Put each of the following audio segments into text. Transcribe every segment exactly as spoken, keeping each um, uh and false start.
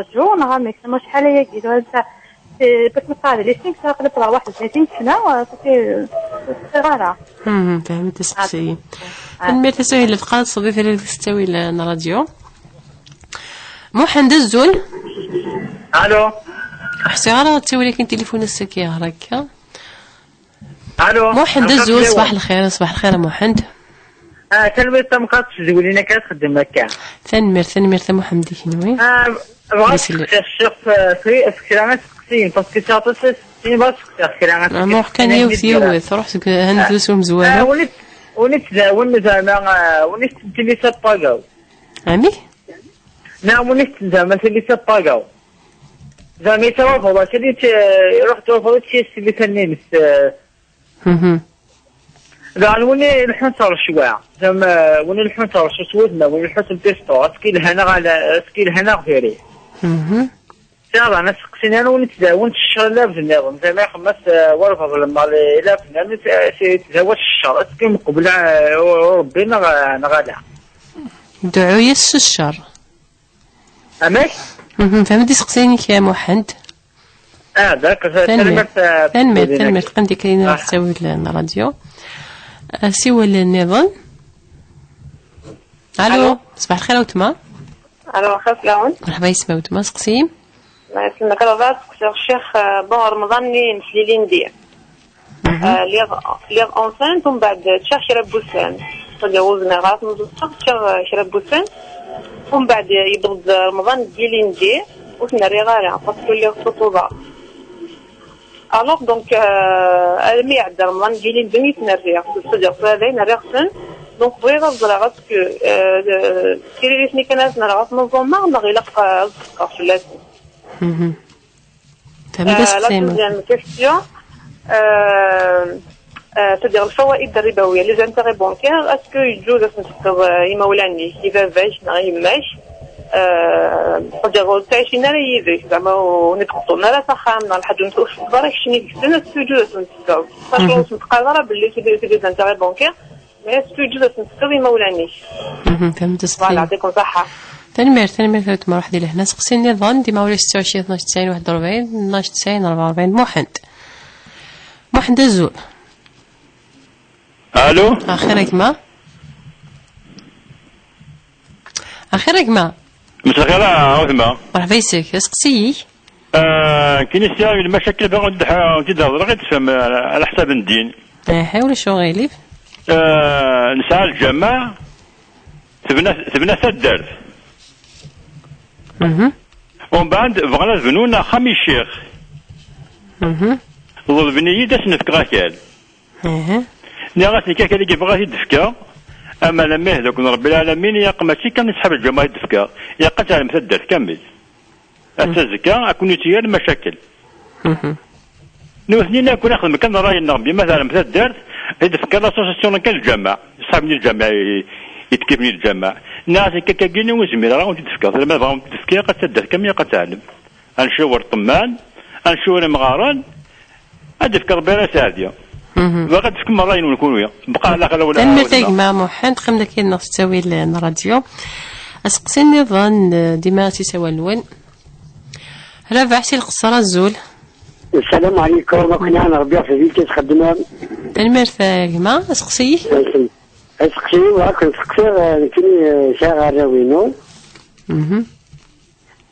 ṛǧu, neɣ amek? Ma acḥal ayagi, tura netta, eh, bac neqqar di listing, tura qrib ɣer waḥed u tlatin sna, eh, ur tt-, ur tt-ẓriɣ ara. Mhm, fehmet aseqsi. Ah. Tanemmirt a Suhila, teqqareḍ ṣṣeḍ i tallalt s ttawil n ṛṛadyu. Muḥend, azul. Alo. Ur ḥṣiɣ ara ttawil akken tilifun ass-agi yeɣra akka. Alo. Muḥend, azul, ṣṣbeḥ lxir, ṣṣbeḥ lxir a Muḥend. Ah, tanemmirt tamqart s tedwilin akka txeddem akka. Tanemmirt, tanemmirt a Muḥend i kenwi. Ah, bɣiɣ ad seqsiɣ ccix, eh, fi-, f kra n iseqsiyen, parce que sɛiɣ aṭas n iseqsiyen, bɣiɣ ad seqsiɣ kra n iseqsiyen. Ah, ma ruḥ kan yiwet, yiwet, ruḥ seg, ah, hend d usumzwaro. Ah, win it-, win ittdawen zeɛma, ah, win ittentili sa pagaw. Amek? Neɣ win ittentili sa pagaw. Zeɛma yettwabeḍ akal, iruḥ ttwabeḍ, ittiyes tilifan-nnes, eh, Mhm. Daɣen win ileḥḥun s rrecwa, zɛama win ileḥḥun s rrecwa s wudem, win ileḥḥun s lpisṭu, est-ce que yelha neɣ ala, est-ce que yelha neɣ diri? Mhm. Sɛiɣ daɣen aseqsi-nni, win ittdawin s ccer i lɛebd nniḍen, zɛama ixemmem-as, eh, walbeɛḍ lemmal i lɛebd nniḍen, eh, s-, yettdawa s ccer, est-ce que meqbel, eh, u-, u Rebbi neɣ, neɣ ala? Dɛu-yas s ccer. Amek? Mhm, fhem-d iseqsiyen-ik a Muḥend. Ah, d'accord. Tanemmirt. Tanemmirt, eh, tanemmirt, tanemmirt. Qqim-d kan. Ah. Ttawil n ṛṛadyu. Asiwel nniḍen. Alo. Alo. Ṣbeḥ lxir a weltma. Alo, xir fell-awen. Merḥba yes-m a weltma, seqsi-yi. Ma yesselmek Rebbi, ad seqsiɣ ccix, eh, bon, Remḍan-nni n tlilin di. Mhm. Eh, lliɣ, lliɣ enceinte, umbeɛd ččiɣ kra n wussan. C'est-à-dire, ur zmireɣ ara ad ten-ẓẓmeɣ, ččiɣ, eh, kra n wussan. Umbeɛd yewweḍ-d Remḍan deg ilindi, ur ten-rriɣ ara, parce que lliɣ ssuṭṭuḍeɣ. Alors, donc, euh, almi iɛedda Remḍan deg ilindi i ten-rriɣ. C'est-à-dire, tura dayen rriɣ-ten. Donc, bɣiɣ ad ẓreɣ, est-ce que, euh, tiririt-nni kan ara ten-rreɣ ad ten-ẓẓmeɣ, neɣ ilaq, euh, ad ṣeddqeɣ fell-asen? Mhm. Fehmeɣ. Euh, la deuxième question, euh, euh, c'est-à-dire الفوائد الربوية, les intérêts bancaires, est-ce que yeǧǧuz ad ten-tefkeḍ, euh, i imawlan-ik, i baba-k neɣ i yemma-k, euh, c'est-à-dire ur ttɛicin ara yid-k, zeɛma ur ken-id-qeṭṭun ara s axxam neɣ lḥaǧa, ur tewwiḍ ara keččini deg-sen, est-ce que yeǧǧuz ad ten-tefkeḍ? Parce que ur sen-teqqareḍ ara belli c'est des, c'est des intérêts bancaires, mais est-ce que yeǧǧuz ad ten-tefkeḍ i imawlan-ik? Mhm, fehmeɣ. Voilà, يعطيكم الصحة. Tanemmirt, tanemmirt a weltma, ruḥ di lehna. Seqsi nniḍen, dima ula ستة وعشرين اثناش تسعين واحد وأربعين, اثناش تسعين أربعة وأربعين. Muḥend. Muḥend, azul. Alo? Axir a gma? Axir a gma? Mselxir a weltma. Merḥba yes-k, aseqsi-ik? Ah, kini sɛiɣ lmacakil, bɣiɣ ad d-, ad d-hedreɣ, ad tefhem, ah, ɛla ḥsab n ddin. Aha, ulac uɣilif. Ah, nesɛa lǧameɛ, tebna, tebna taddart. Mhm. Umbeɛd bɣan ad bnun axxam i ccix. Mhm. Ḍelben-iyi-d ad sen-fkeɣ akal. Mhm. Nniɣ-as nekk akal-agi bɣiɣ ad t-id-fkeɣ, ama lamih d akk n Rebbi lɛalamin, ilaq mačči kan i ṣṣḥab lǧameɛ i d-fkeɣ, ilaq ad teɛlem taddart kamel. Ass azekka, ad ken-yuti yir lmacakel. Mhm. Nutni la ken-ixdem kan ṛṛay-nneɣ, bi ma teɛlem taddart, i d-tefka l'association kan lǧameɛ, ṣṣḥab-nni lǧameɛ, i, i tekkifen lǧameɛ. Nniɣ-as akka, akka-agi ur zmireɣ ara ad wen-t-id-fkeɣ, tala ma bɣa wen-t-id-fkeɣ, ad taddart kan mi ad tɛellem. Ad ncuwer ṭṭemman, ad ncuwer imɣaren, ad d-ifk Rebbi ara sɛedya. Mhm. Bɣiɣ ad d-tefkem ṛṛay-nwen kunwi. Bqa ɛla xala wala. Tanemmirt a gma Muḥend, qqim dagi-neɣ s ttawil n ṛṛadyu. Aseqsi nniḍen, eh, dima s isawal-nwen. Rabaḥ si Lqeṣṣer, azul. Ssalamu ɛlikum, ad ken-iɛen Rebbi ɣef wid i txeddmem. Tanemmirt a gma, aseqsi-ik? Aseqsi-iw, ad ken-seqsiɣ, eh, nekkini, eh, sɛiɣ arraw-inu. Mhm.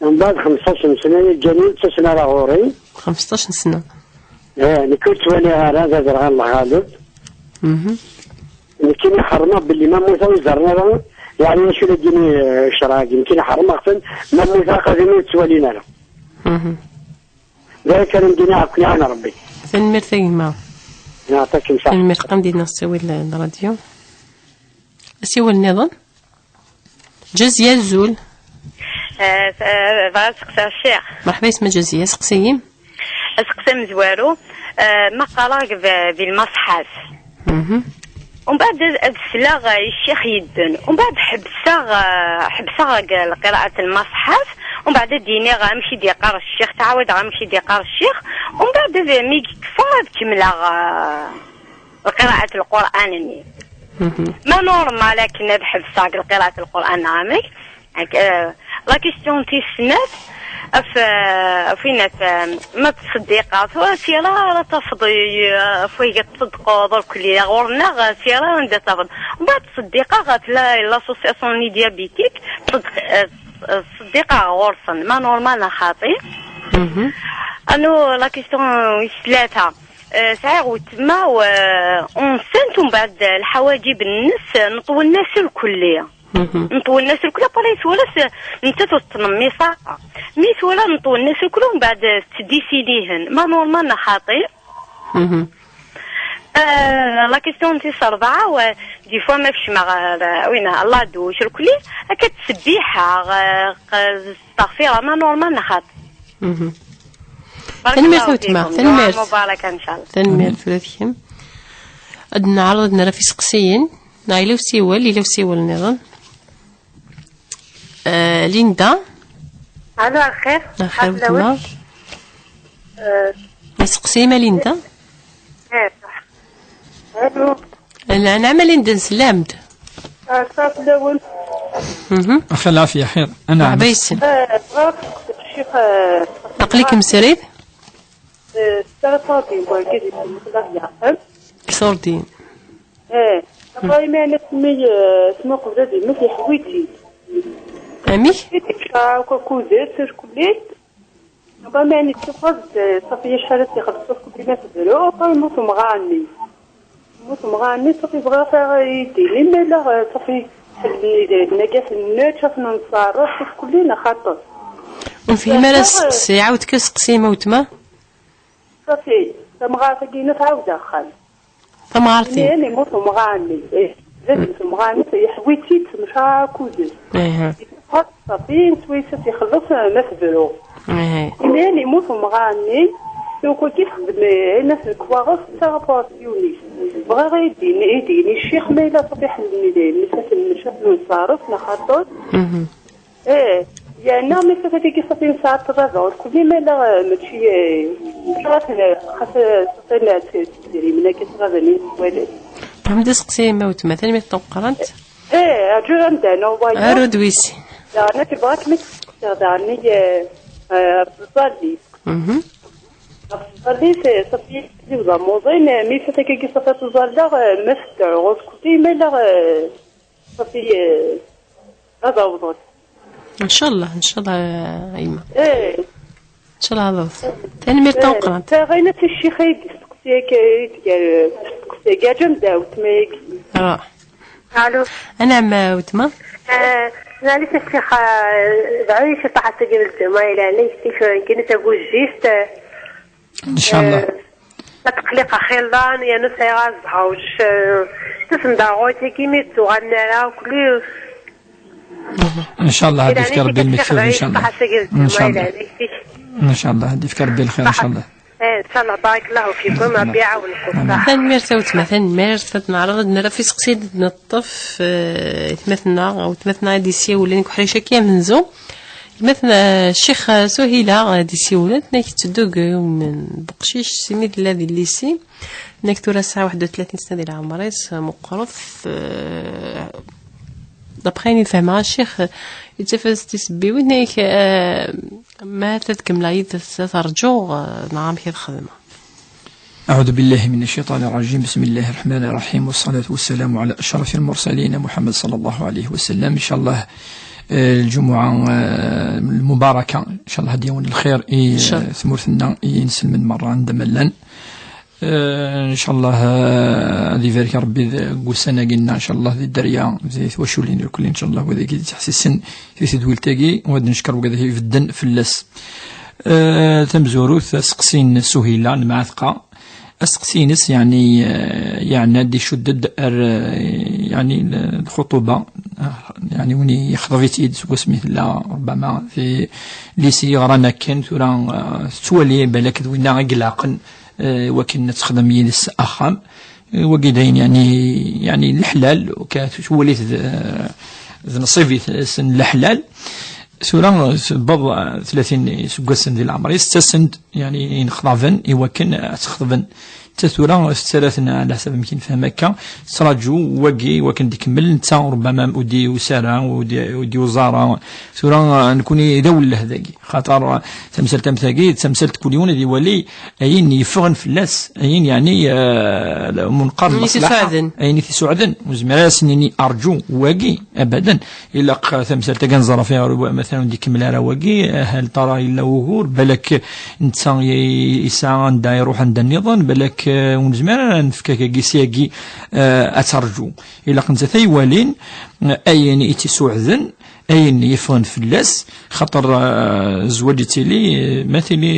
Mbeɛd xemseṭṭac n sna, yeǧǧan-iyi ur ttasen ara ɣur-i. Xemseṭṭac n sna. Eh, nekk ur ttwaliɣ ara, d aderɣal lɣaleb. Mhm. Nekkini ḥerrmeɣ belli ma mmuteɣ ur ẓerren ara, yeɛni acu la d-yini, eh, ccreɛ-agi. Nekkini ḥerrmeɣ-ten, ma mmuteɣ aqadini ur ttwalin ara. Mhm. D ayen kan i m-d-iniɣ, ad ken-iɛen Rebbi. Tanemmirt a gma. Yeɛṭikem ṣṣeḥḥa. Tanemmirt, qqim dina s ttawil n ṛṛadyu. Asiwel nniḍen? Ǧaziya, azul. Eh, eh, bɣiɣ ad seqsiɣ ccix. Merḥba yesma Ǧaziya, seqsi-yi. Aseqsi amezwaru, eh, ma qqareɣ di, di lmaṣḥaf. Mhm. Umbeɛd ad, ad sleɣ, eh, i ccix yedden. Umbeɛd ḥebseɣ, eh, ḥebseɣ deg lqiraɛat n lmaṣḥaf. Umbeɛd ad d-iniɣ amek i d-yeqqar ccix, ttɛawadeɣ amek i d-yeqqar ccix. Umbeɛd ad, mi yekfa ad kemmleɣ, eh, lqiraɛat n Lqur'an-nni. Mhm. Ma normal akken ad ḥebseɣ deg lqiraɛat n Lqur'an neɣ amek? Ak-, eh, la question tis snat, af, eh, af winat, eh, ma tṣeddiqeḍ, tura sira ara tafeḍ, eh, af wayga tṣeddqeḍ, ur kulli ɣur-neɣ, eh, sira anda tafeḍ. Mbeɛd tṣeddiqeɣ ɣef la, l'association ni diabétique, tṣeddeq-, eh, tṣeddiqeɣ ɣur-sen, ma normal neɣ xaṭi? Mhm. Anu, la question wis tlata, eh, sɛiɣ wetma, eh, enceinte, umbeɛd lḥawaǧib-nnes, eh, neṭwen-as irkelli. Mhm. Neṭwen-as irkelli, après twala-t, eh, nettat ur tettnemmiṣ ara. Mi twala neṭwen-as irkelli, umbeɛd, eh, tettdisinihen. Ma normal neɣ xaṭi? Mhm. Eh, la question tis rebɛa, wa, des fois ma kecmeɣ ɣer, eh, win, Allah d ucrukli, akka ttṣebbiḥeɣ, eh, q-, steɣfireɣ, ma normal neɣ xaṭi? Mhm. Tanemmirt a wetma, tanemmirt. Mubarak, inchallah. Tanemmirt ula d kemm. Ad neɛreḍ ad nerr ɣef iseqsiyen, neɣ yella usiwel, yella usiwel nniḍen. Eh, Linda. Alo, axir. Axir, weltma. Eh, iseqsi ma Linda? Eh, ṣaḥ. Alo. Lɛanama Linda, nsellem-d. Ah, ṣṣaḥ fell-awen. Mhm. Axir lɛafiya, xir. Anɛam. Merḥba yes-m. Eh, bɣiɣ ad seqsiɣ ccix, eh, aql-ikem srid? Eh, s taraṣadin, wagi di tmexla d leɛqel. Ksurdin. Eh, aql-i mi ara s-, mi, eh, s-, mi qbel ad yemmet yeḥwi-tt-id. Amek? I d-yecca akk akud-is, irkelli-t. Aql-i mi ara yettafeḍ, eh, ṣafi acḥal ad t-ixelleṣ akk dima tebru, aql-i yemmut umɣar-nni. Yemmut umɣar-nni, ṣafi bɣiɣ ad yi-d-tini, ma yella, eh, ṣafi ḥellen idrimen-agi ad ten-nečč, ad ten-nṣerref, irkelli neɣ xaṭi. Ur nefhim ara aseqsi, ɛawed kan aseqsi, ma weltma. Ṣafi, tamɣart-agi-inu tɛawed axxam. Tamɣart-im. Ini yemmut umɣar-nni. Eh, baba-s umɣar-nni, yeḥwi-tt-id, temcaṛ akud-is. Ihi. Ṣafi, swayes ad t-ixelleṣ, eh, ma tebru. Ihi. Ini yemmut umɣar-nni, donc wagi texdem, eh, ayen as lekwaɣeḍ, d taɣaṭ-is. Bɣiɣ ad yi-d-yini, ad yi-d-yini ccix, ma yella ṣafi ḥellen idrimen-is ad ten-nečč, ad ten-nṣerref, neɣ xaṭi. Mhm. Eh, yerna mi tagi ṣafi nesɛa ṭṭrad ɣur-kuli, ma la, eh, mačči, eh, ṭṭrad, eh, xas, eh, ṣafi la t-, idrimen-agi ṭṭrad-nni n twalad. Tfehmeḍ aseqsi a yemma weltma, tanemmirt tameqqrant. Eh, rǧu anda n wayeḍ. Aru d wis. Daɣen ad tebɣa kem-id-seqsiɣ daɣen, eh, eh, ɣef tẓallit. Mhm. Ɣef tẓallit, eh, ṣafi, d amuḍin, eh, mi tagi ṣafi tẓalleɣ, eh, ma tedɛu ɣur-kuli, ma la, eh, ṣafi, eh, ad awḍen. Ncallah, ncallah, a yemma. Eh. Ncallah ad awḍen. Tanemmirt tameqqrant. Ta ɣayna ti ccix ay d-isteqsi akka, ay d-gar, isteqsi akka, ǧam dawt ma yagi. Ah. Alo. Anɛam, a weltma. Eh, maɛlic a ccix, eh, dɛu-yi ciṭaḥ ass-agi n lǧemɛa, yella ɛlayk tifrankini tagujjist, eh, Ncallah. Eh, la tqelliq axilan, yernu sɛiɣ azehṛ, eh, tusem daɣ ɣur-k, imi d-tuɣalen ara, kulli. Ncallah, ad d-ifk Rebbi lmegfira, ncallah. Ncallah. Ncallah, ad d-ifk Rebbi lxir, ncallah. Eh, ça va, barakallahu fikum, Rabbi iɛawen-ik, ṣṣeḥ. Tanemmirt a weltma, tanemmirt. Ad neɛreḍ ad nerr ɣef iseqsiyen i d-neṭṭef, eh, aytmaten-nneɣ, weltmaten-nneɣ i d-yessiwlen deg uḥric-agi amenzu. Aytmaten, eh, Ccix, eh, Suhila, eh, d-yessiwlen, tenna-k tetteddu deg yiwen n beqcic, simi tella di lycée. Tenna-k tura tesɛa waḥed u tlatin sna di leɛmer-is, eh, meqqret, eh, d'après ayen i fehmeɣ, a Ccix, eh, yettaf-as tisebbiwin, tenna-k, eh, ma ad tkemmel yid-s, ad terǧu, eh, neɣ amek ad xedmeɣ? أعوذ بالله من الشيطان الرجيم. بسم الله الرحمن الرحيم. والصلاة والسلام على أشرف المرسلين محمد صلى الله عليه وسلم. إن شاء الله, eh, الجمعة, eh, المباركة, إن شاء الله هذه يوم الخير, إن شاء الله. Tmurt-nneɣ, i inselmen merra anda ma llan. Eh, إن شاء الله, eh, ad ibarek Rebbi deg ussan-agi-nneɣ, إن شاء الله, di dderya, di twaculin irkelli, إن شاء الله, wid i d-yettḥessisen di tedwilt-agi, u ad neckeṛ wigad i ibedden fell-as. Eh, tamezwarut, aseqsi n Suhila Lemɛatqa. Aseqsi-ines, yeɛni, eh, yeɛna-d icudd-d ar, eh, yeɛni, l-, lxuṭuba, eh, yeɛni win yexḍeb-itt-id seg wasmi tella, ṛebbama, di lycée, ɣran akken, tura, eh, tettwali balak d winna i ilaqen, eh, wakken ad texdem yid-s axxam. Eh, wagi d ayen, yeɛni, yeɛni leḥlal, ka tettwali d, d nṣib-is n leḥlal. Tura, tebbeḍ, eh, tlatin iseggasen di leɛmer-is, ttasen-d, yeɛni, inexḍaben i wakken ad tt-xeḍben. Netta tura tettarra-ten ɛla ḥsab amek i nefhem akka, tettraǧu wagi i wakken d-ikemmel, netta ṛebbama ur d-yusi ara, ur d-, ur d-yuẓa ara. Tura, eh, nekkni d awelleh dagi, xaṭer, eh, tamsalt am tagi, d tamsalt kul yiwen ad iwali ayen yeffɣen fell-as, ayen, yeɛni, eh, munqer n lmaṣlaḥa, ayen i t-isuɛden. Ur zmireɣ ara ad as-nini arǧu wagi, abadan. Ilaq tamsalt-agi ad nẓer ɣef ayɣer, matalan, ur d-ikemmel ara wagi, ahat tara yella wugur, balak netta i-, yesɛa anda iruḥ, anda nniḍen, balak, eh, ur nezmir ara ad nefk akagi s yagi, eh, ad terǧu. Ilaq nettat ay walin, eh, ayen i tt-isuɛden, ayen yeffɣen fell-as, xaṭer, eh, zzwaǧ ittili, eh, ma tili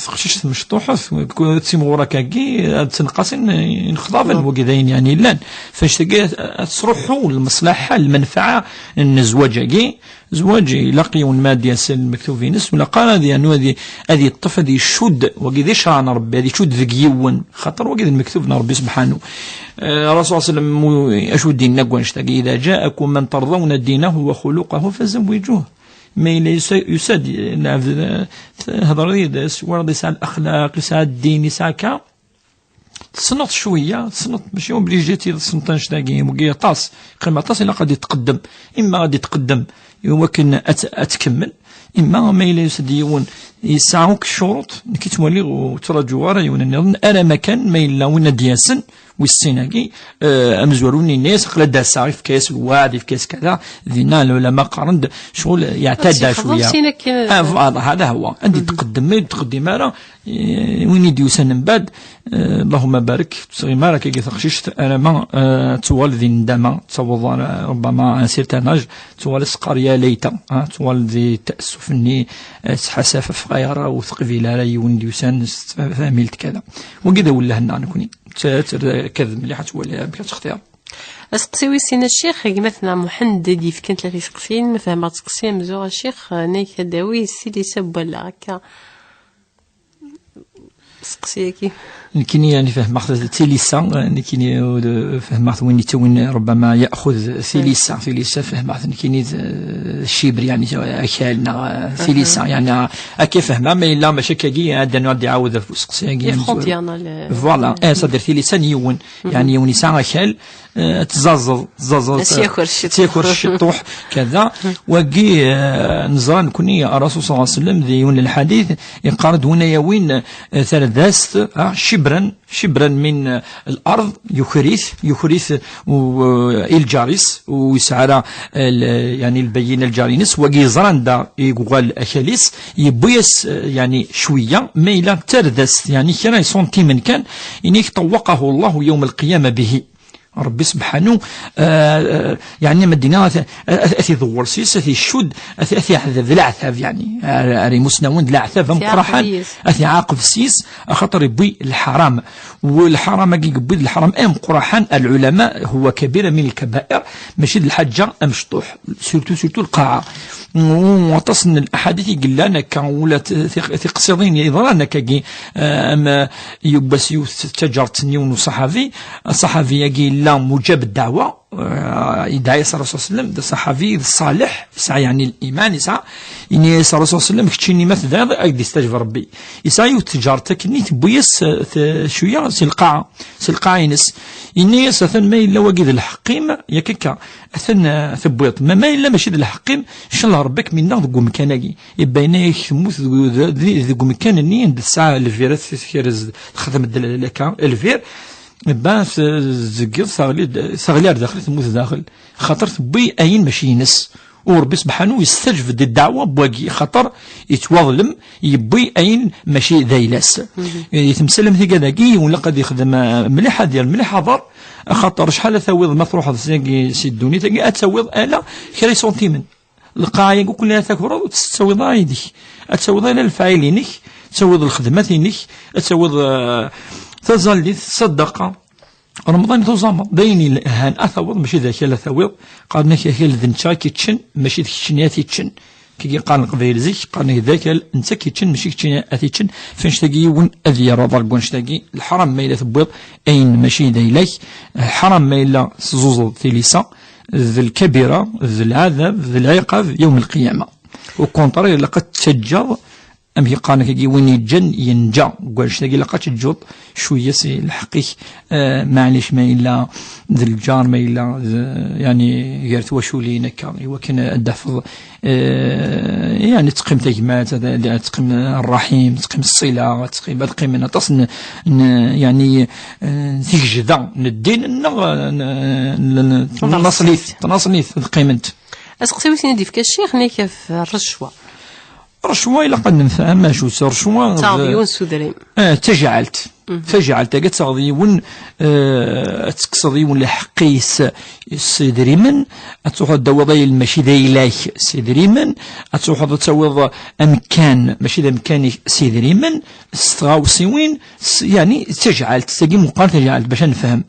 teqcict mecṭuḥet, d timɣur akkagi, ad tenqas in-, inexḍaben, wagi d ayen, yeɛni, yellan. Fannect-agi ad, ad tesruḥu lmeṣlaḥa, lmenfaɛa n zzwaǧ-agi. Zzwaǧ ilaq yiwen ma ad d-yas lmektub-ines, ur ilaq ara ad yernu ad y-, ad yeṭṭef, ad icudd, wagi d ccṛeɛ n Ṛebbi, ad icudd deg yiwen, xaṭer wagi d lmektub n Ṛebbi subḥanu. Eh, Rasul صلى الله عليه وسلم, mu-, acu d-yenna deg wannect-agi: إذا جاءكم من ترضون دينه وخلقه فزوجوه. Ma yella yusa-, yusa-d lɛebd, eh, thedreḍ yid-s, twalaḍ yesɛa lexlaq, yesɛa ddin, yesɛa ka, tessneḍ cwiya, tessneḍ, mačči obligé tessneḍ annect-agi, wagi aṭas, yeqqim aṭas, ilaq ad yetqeddem. Imma ad yetqeddem i wakken ad t-, ad tkemmel, imma ma yella yusa-d yiwen yesɛa akk ccuruṭ, nekk i ttwaliɣ ur ttraǧuɣ ara yiwen nniḍen, ara ma kan ma yella win ad d-yasen, wis sin-agi, eh, amezwaru-nni yenna-yas, aql-a d-aseɣ, yefka-yas lweɛd, yefka-yas kada, dinna lɛulama qqaren-d, ccɣel yeɛtadda cwiya. Ah, voilà, هذا هو. Anda i d-tqeddem, ma i d-tqeddem ara, eh, win i d-yusan mbeɛd, eh, اللهم بارك, ur tesɣim ara akkagi taqcict, alamma, eh, tuɣal di nndama, taweḍ, eh, ربما un certain âge, tuɣal teqqar يا ليت, ah, tuɣal di taassuf-nni, eh, tettḥasaf ɣef ayɣer ur teqbil ara yiwen d-yusan s tfamilt kada. Wagi d awelleh-nneɣ nekni. Tt-, tt-, akkad mliḥ ad twali amek ad textir. Aseqsi wis sin a ccix, gma-tneɣ Muḥend i d-yefkan tlata iseqsiyen, ma fehmeɣ-d seqsi amzur a ccix, nnek ad d-awi s tilisa n wallaɣ, akka. Seqsi-agi. Nekkini, yeɛni, fehmeɣ-t d tilisa, nekkini, ur fehmeɣ-t win yettawin, ربما يأخذ tilisa, tilisa fehmeɣ-t nekkini d, d ccibr, yeɛni, akal, neɣ tilisa, yeɛni, akka fehmeɣ, ma yella mačči akkagi, ad d-nernu ad d-iɛawed ɣef useqsi-agi. Les frontières, neɣ le- Voilà, eh, c'est-à-dire tilisa n yiwen, yeɛni, yiwen yesɛa akal, eh, tzazeḍ, tzazeḍ, ad tt-yaker ciṭuḥ. Ad tt-yaker ciṭuḥ, kada. Wagi, eh, neẓra nekni, Rasul صلى الله عليه وسلم, di yiwen n lḥadit, yeqqar-d win a yawin, eh, tardast, ah, cibran, cibran min, eh, lard, yuker-it, yuker-it, u, eh, i lǧar-is, ur yesɛi ara, eh, l-, yeɛni, lbayyina lǧar-ines, wagi yeẓra anda i yuɣal akal-is, yewwi-yas, eh, yeɛni, cwiya, ma yella d tardast, yeɛni, kra iṣuntimen kan, inik طوقه الله يوم القيامة به. Ṛebbi sebḥanu, eh, eh, yeɛni, ma d-iniɣ, ad, ad, ad t-iḍewwer s-is, ad t-icudd, ad, ad t-iɛdeb d leɛtab, yeɛni, ar, ar imusnawen d leɛtab ameqqraḥan, ad t-iɛaqeb s-is, axaṭer yewwi lḥaram. U lḥaram-agi yewwi d lḥaram ameqqraḥan, العلماء هو كبيرة من الكبائر, mačči d lḥaǧa amecṭuḥ, surtout, surtout lqaɛa. U aṭas n laḥadit i yellan akka, ula t-, tiq-, tiqsiḍin yeḍran akkagi, eh, am, eh, yiwwas yiwet taǧart n yiwen uṣaḥabi, aṣaḥabi-agi yella mujab ddeɛwa, eh, yedɛa-yas Rasul sallam, d aṣaḥabi d ṣṣaleḥ, yesɛa yeɛni liman, yesɛa, ini-as Rasul sallam, keččini ma tedɛiḍ, ad k-d-yestajeb Rebbi. Yesɛa yiwet tǧart akkenni, tewwi-yas, eh, t-, cwiya si lqaɛa, si lqaɛa-ines. Yenna-yas, atan ma yella wagi d lḥeqq-im, yak akka, atan, eh, tewwiḍ. Ma, ma yella mačči d lḥeqq-im, ncallah Rebbi ad kem-innaɣ deg umkan-agi. Ibayen-ak temmut deg, deg, deg umkan-nni anda tesɛa lvir, ad tekrez, texdem-d l-, laka, lvir. Iban tzeggeḍ, teɣli-d, teɣli ar daxel, temmut daxel. Xaṭer tewwi ayen mačči ines. U Rebbi sebḥanu yestajeb-d ddeɛwa n wagi, xaṭer yettwaḍlem, yewwi ayen mačči d ayla-s. Mhm. I temsalam tigad-agi, yiwen ilaq ad yexdem, eh, mliḥ, ad yerr mliḥ aḍar, axaṭer acḥal ad tawiḍ ma truḥeḍ sagi si ddunit-agi, ad tawiḍ ala kra iṣuntimen. Lqaɛa-agi akk la takreḍ, ur tt-tettawiḍ ara yid-k. Ad tawiḍ ala lefɛayel-inek, ad tawiḍ lxedmat-inek, ad tawiḍ, eh, taẓallit, ṣṣadaqa. Remḍan i tuẓameḍ, d ayen yelhan ad tawiḍ, mačči d akal ad tawiḍ. Qqaren-ak akal d netta ad k-iččen, mačči d keččini ad t-iččen. Kagi qqaren Leqbayel zik, qqaren-ak d akal, netta ad k-iččen, mačči keččini ad t-iččen. F annect-agi yiwen ad yerr aḍar deg wannect-agi, leḥram ma yella tewwiḍ ayen mačči d ayla-k, leḥram ma yella teẓẓuẓeḍ tilisa, d lkabira, d lɛadab, d lɛiqab, yawm lqiyama. Au contraire, ilaq ad tettaǧǧaḍ, amek i qqaren akkagi, win yeǧǧan yenǧa. Deg wannect-agi ilaq ad teǧǧuḍ cwiya si lḥeqq-ik, eh, maɛlic ma yella d lǧar, ma yella d, yani, gar twaculin akka, i wakken ad d-tafeḍ, eh, yani, teqqim tagmat, ad, ad teqqim rraḥim, teqqim ṣṣila, ad teqqim, ad qqimen aṭas n, n, yani, eh, tigejda n ddin neɣ n, n, n, n tnaṣlit, tnaṣlit ad qqiment. Aseqsi wi tin i d-yefka ccix, nnig ɣef rrecwa. Rrecwa ilaq ad nefhem acu-tt rrecwa. Taɣeḍ d yiwen s udrim. Eh, d tajɛelt. Mhm. Tajɛelt-agi ad taɣeḍ yiwen, eh, ad tekkseḍ yiwen lḥeqq-is s idrimen, ad truḥeḍ ad d-tawiḍ ayen mačči d ayla-k s idrimen, ad truḥeḍ ad tawiḍ amkan mačči d amkan-ik s idrimen, s tɣawsiwin, s, yani, d tajɛelt, tagi meqqar tajɛelt bac ad nefhem.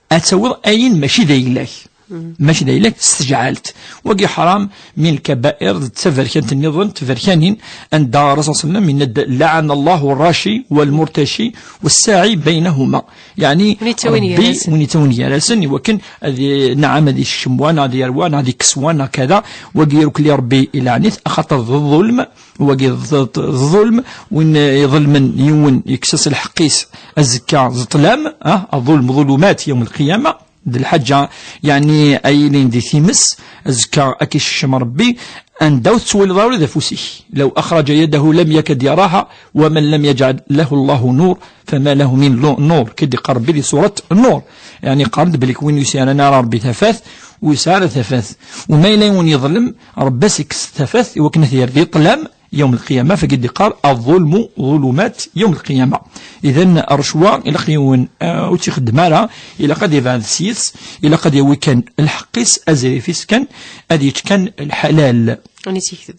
Ad tawiḍ ayen mačči d ayla-k. Mačči d ayla-k s tejɛalt. Wagi ḥram, min lkabair, d taberkant nniḍen, tberkanin, anda Rasul sallam yenna-d, "Laɛana Allahu rraci wal murtaci wassaɛi baynahuma." Yani, win yettawin Rebbi, gar-asen, win yettawin gar-asen, iwakken ad i-, naɛam, ad isekcem wa, neɣ ad yerr wa, neɣ ad ikkes wa, neɣ kada. Wagi irukli Rebbi ilaɛen-it, axaṭer d ḍulm, wagi d, d, d ḍulm, win iḍelmen yiwen, yekkes-as lḥeqq-is, azekka d ṭṭlam, ah, الظلم ظلمات يوم القيامة. D lḥaǧa, yani, ay ilin di times, azekka ad k-isekcem Rebbi, anda ur tettwaliḍ ara ula d afus-ik. لو أخرج يده لم يكد يراها، ومن لم يجعل له الله نور فما له من لو-، نور. Kid iqqar Rebbi di surat Nur. Yani, qqaren-d belli win ur yesɛi ara Rebbi tafat, ur yesɛi ara tafat. U ma yella yiwen yeḍlem, Rebbi ad s-ikkes tafat, iwakken ad t-yerr di ṭṭlam, yawm lqiyama, fagi d-iqqar, "Aḍulmu ḍulumat yawm lqiyama." Idan, rrecwa, ilaq yiwen, eh, ur tt-ixeddem ara, ilaq ad ibɛed s-yes, ilaq ad yawi kan lḥeqq-is, azrif-is kan, ad yečč kan lḥalal. Ad as-yekteb.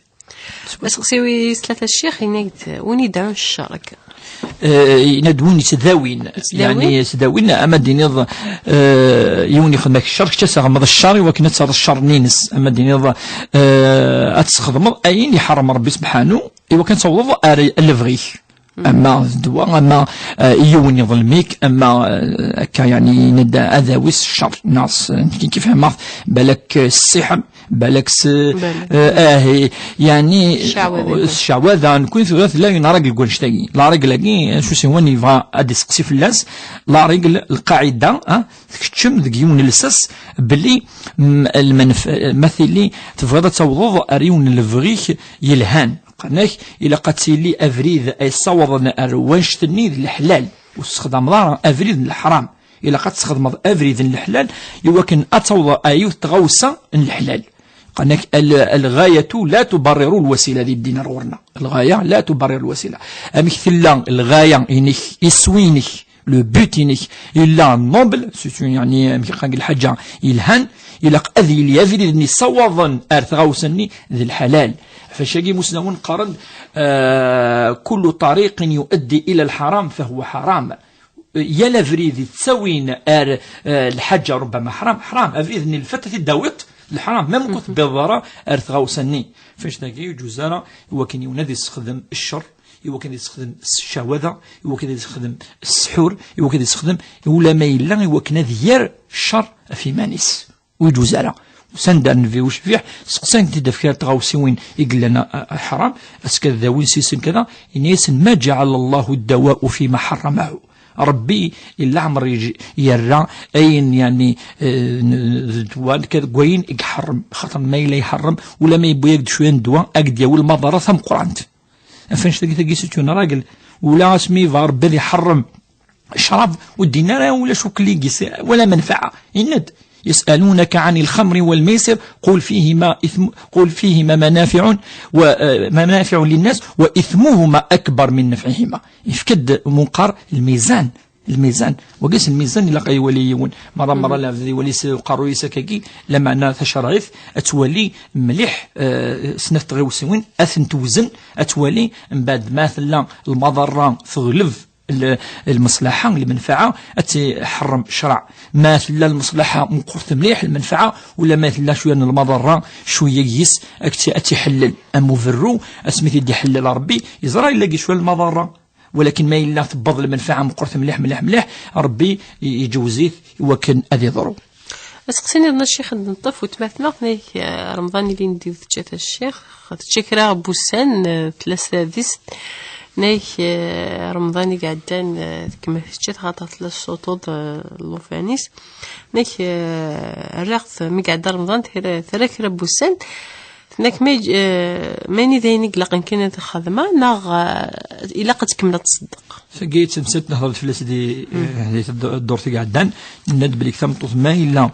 Aseqsi wis tlata ccix, yenna-d, win iddɛun ccer akka. Eh, yenna-d win yettdawin. Yettdawin? Yani, yettdawin, ama d-tiniḍ, eh, yiwen ixdem-ak ccer, kečč ad teɣmeḍ ccer, iwakken ad terreḍ ccer-nni-ines. Ama d-tiniḍ, eh, ad tesxedmeḍ ayen iḥerrem Rebbi sebḥanu, iwakken ad tawḍeḍ ar lebɣi-k. Ama d ddwa, ama, eh, yiwen iḍlem-ik, ama, eh, akka, yani, yenna-d ad awis ccer, neɣ s-, nekkin kif fehmeɣ, balak, eh, ssiḥem, balak s-, balak. Eh, ahi, yani, ccaɛwada, nekkni tura tella une règle deg wannect-agi. La règle-agi, acu s-ihwan yebɣa ad d-iseqsi fell-as, la règle, lqaɛida, ah, tkeččem deg yiwen n lsas, belli, mm, lmenf-, ma tili tebɣiḍ ad tawḍeḍ ar yiwen n lebɣi-k yelhan. Qqaren-ak, ilaq ad tili abrid ay ssawḍen ar wannect-nni d leḥlal. Ur tessexdameḍ ara abrid n leḥram. Ilaq ad tesxedmeḍ abrid n leḥlal, iwakken ad tawḍeḍ ar yiwet tɣawsa n leḥlal. Qqaren-ak, "Al-, al-ghayatu la tubarriru l-wasila" di ddin ar ɣur-neɣ. Lɣaya la tubarriru l-wasila. Amek tella lɣaya-inek, iswi-inek, le but-inek, yella noble, surtout, yani, amek qqaren deg lḥaǧa yelhan, ilaq ad yili abrid-nni ssawaḍen ar tɣawsa-nni d lḥalal. Ɣef wacagi imusnawen qqaren, ah, "Kullu tariqin yuaddi ila lḥaram fahuwa ḥaram." Yal abrid yettawin ar, eh, lḥaǧa rubbama ḥram, ḥram. Abrid-nni lfat ad t-id-tawiḍ, Leḥram, même ur tebbiḍeḍ ara ar tɣawsa-nni. F annect-agi ur yeǧuz ara i wakken yiwen ad yessexdem ccer, i wakken ad yessexdem ccawada, i wakken ad yessexdem ssḥur, i wakken ad yessexdem, ula ma yella i wakken ad yerr ccer ɣef yiman-is. Ur yeǧuz ara. Sanda Nnbi ucbiḥ, seqsan-t-id ɣef kra n tɣawsiwin i yellan a, a, a ḥram, ass-a ad dawin s yisem kada, yenna-yasen: "Ma ǧeɛala Allahu ddawa'u fima ḥarramahu." Ṛebbi illa ɛmer yeǧ-, yerra ayen, yani, eh, n-, d ddwa, n-, deg wayen i iḥerrem, xaṭer ma yella iḥerrem, ula ma yewwi-yak-d cwiya n ddwa, ad k-d-yawi lmaḍerra tameqqrant. Af annect-agi, tagi c'est une règle. Ula asmi yebɣa Ṛebbi ad iḥerrem ccrab, ur d-yenni ara ulac akk ligis wala menfaɛa. Yenna-d: "يسألونك عن الخمر والميسر قل فيهما إثم، قل فيهما منافع و، آه، منافع للناس وإثمهما أكبر من نفعهما." Yefka-d Munqar lmizan. Lmizan. Wagi s lmizan ilaq ad iwali yiwen. Merra, merra, lɛebd ad iwali s uqerruy-is akkagi, lameɛna tacerɛit ad twali mliḥ, eh, snat tɣiwsiwin, ad tent-tewzen, ad twali mbeɛd ma tella lmaḍerra teɣleb l-, lmeṣlaḥa, lmenfaɛa, ad tt-iḥerrem ccreɛ. Ma tella lmeṣlaḥa meqqret mliḥ, lmenfaɛa, ula ma tella cwiya n lmaḍerra, cwiya yis, ad tt-, ad tt-iḥellel. Am uberru, asmi t-id-iḥellel Ṛebbi, yeẓra yella deg cwiya n lmaḍerra. Walakin ma yella tewweḍ lmenfaɛa meqqret mliḥ, mliḥ, mliḥ, Ṛebbi i-, iǧewz-it i wakken ad iḍru. Aseqsi nniḍen a Ccix, ad neṭṭef weltma-tneɣ, tenna-k, eh, Remḍan ilindi ur tečča a Ccix, tečča kra n wussan, eh, tella s tadist, tenna-k, eh, Remḍan i iɛeddan, eh, tkemmel tečča xaṭer tella tessuṭṭuḍ, eh, llufan-is, tenna-k, eh, rriɣ-t mi iɛedda Remḍan, terra, terra kra n wussan, tenna-k ma, eh, mani d ayen i ilaqen kan ad xedmeɣ, neɣ, eh, ilaq ad tkemmel ad tṣeddeq? Tagi d tamsalt nehḍer-d fell-as di, eh, di td-, ddurt i iɛeddan. Nenna-d belli tameṭṭut ma yella,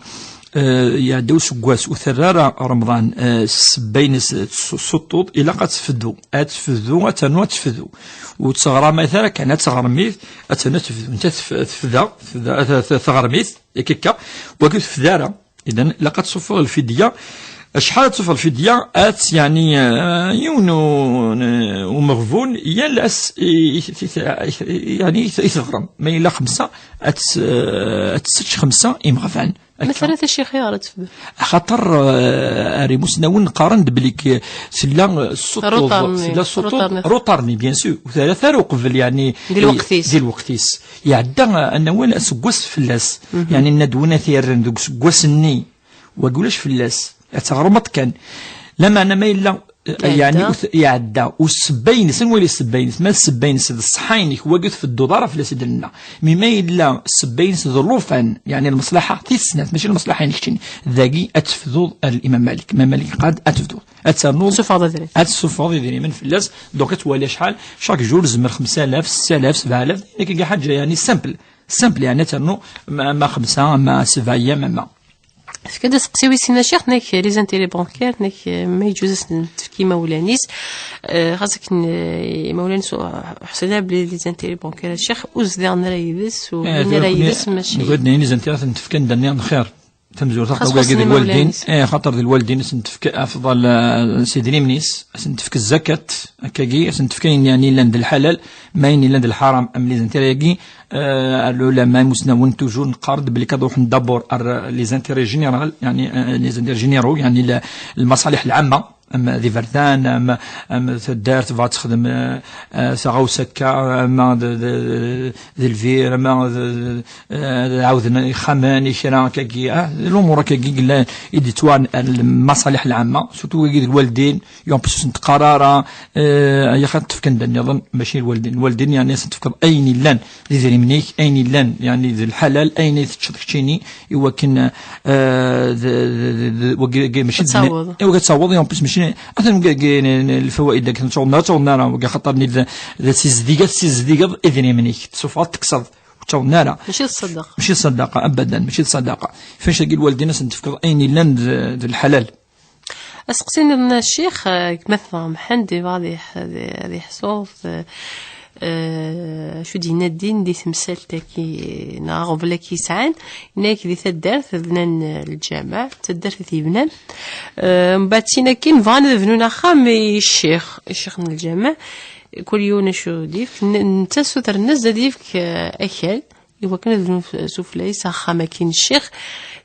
eh, iɛedda useggas ur terra ara Remḍan, eh, s ssebba-ines s-, s uṭṭuḍ, ilaq ad tefdu. Ad tefdu, ad ternu ad tefdu. Ur tettɣramat ara kan, ad teɣrem-it, ad ternu ad tefdu. Netta tef-, tefda, tefda, t-, t-, teɣrem-it, yak akka, wagi ur tefda ara. Idan, ilaq ad tsuffeɣ lfidya. Acḥal ad tsuffeɣ lfidya? Ad, yani, eh, yiwen u-, n-, umeɣbun, yal ass i, i, i, i, yani, i, i teɣrem. Ma yella xemsa, ad tt-, eh, ad tessečč xemsa imeɣban. Akka. Ma terra tacixi ara tefdu. Axaṭer, eh, ar imusnawen qqaren-d belli k-, tella, eh, ssuṭṭuḍ, Ruṭarni. Tella ssuṭṭuḍ, Ruṭarni. Ruṭarni, bien sûr. Ur terra ara uqbel, yani, Di lweqt-is. Di lweqt-is. Iɛedda, eh, ad nawal aseggas fell-as. Mhm. Yani, nenna-d win ad t-yerren deg useggas-nni, wagi ulac fell-as. Ad teɣreḍ kan. Lameɛna ma yella, eh, Iɛedda. Yani, ur t-, iɛedda. U ssebba-ines, anwa yella ssebba-ines? Ma d ssebba-ines d ṣṣeḥḥa-inek, wagi ur tfedduḍ ara fell-as i d-nenna. Mi ma yella ssebba-ines d llufan, yani lmeṣlaḥa tis snat, mačči lmeṣlaḥa-inek keččini. Dagi ad tefduḍ ar Imam Malik. Imam Malik qad ad tefduḍ. Ad ternuḍ. Tessufɣeḍ idrimen. Ad tessufɣeḍ idrimen fell-as. Donc ad twali acḥal, chaque jour, zemer xemsa alaf, setta alaf, sebɛa alaf. Nekk ḥaǧa, yani, simple. Simple, yani, ad ternu ma, ma xemsa, ma sebɛa ayyam, ma. Tefka-d aseqsi wis sin a Ccix, nek les intérêts bancaires, nek, eh, ma yeǧuz ad sen-tefk imawlan-is, eh, xas akken, eh, imawlan-is ur ḥṣilen ara belli les intérêts bancaires a Ccix, ur zdiɣen ara yid-s, ur Eh, llin ara yid-s, mačči. Nekni, nekni les intérêts ad ten-tefk anda nniḍen xir. Tamezwarut, xas xaṭer wagi d lwaldin, eh, xaṭer d lwaldin ad sen-tefk afḍal, eh, s idrimen-is, ad sen-tefk zzakat, akkagi, ad sen-tefk ayen, yani, yellan d lḥalal, ma ayen yellan d lḥaram, am les intérêts-agi, eh, lulama imusnawen toujours neqqar-d belli ad ruḥen d'abord ar les intérêts général, yani, eh, les intérêts généraux, yani, la, lmaṣaliḥ lɛamma, am d iberdan, am, am taddart tebɣa ad texdem, eh, eh, taɣawsa akka, ama d, d, d, d lbir, ama d, d, eh, ad ɛawden ixxamen, i kra akkagi, ah, d lumuṛ akkagi yellan i d-yettwaɛnan ar lmaṣaliḥ lɛamma, surtout wagi d lwaldin, i en plus ur sen-teqqar ara, eh, ay axaṭ tefka-d nniḍen, mačči lwaldin. Lwaldin, yani, ad sen-tefkeḍ ayen yellan d idrimen-ik, ayen yellan, yani, d lḥalal, ayen ay teččeḍ keččini, i wakken, eh, d, d, d, d, wagi, wagi, mačči d, Ad taweḍ. I wakken ad taweḍ, i en plus, mačči, atan wagi, wagi, n, n, lfawaid, akken ur ttaweḍen ara, ur ttaweḍen ara, wagi, axaṭer-nni d, d tizdiga, tessizdigeḍ idrimen-ik, tessufɣeḍ, tekkseḍ, ur ttaweḍen ara. Mačči d ṣṣadaqa. Mačči d ṣṣadaqa, abadan, mačči d ṣṣadaqa. F annect-agi lwaldin ad sen-tefkeḍ ayen yellan d, d lḥalal. Aseqsi nniḍen a Ccix, eh, gma-tneɣ Mḥend, yebɣa ad yeḥ-, ad yeḥṣu, eh, eh, acu d-yenna ddin di temsalt-agi, neɣ aɣbel-agi yesɛan, yenna-yak di taddart bnan, eh, lǧameɛ, d taddart i t-yebnan. Eh, mbeɛd sin akkin bɣan ad bnun axxam i ccix, i ccix n lǧameɛ, kul yiwen acu d-yefk, n-, netta ssuter-nnes ad yefk, eh, akal, i wakken ad bnun f-, sufella-is axxam-agi n ccix.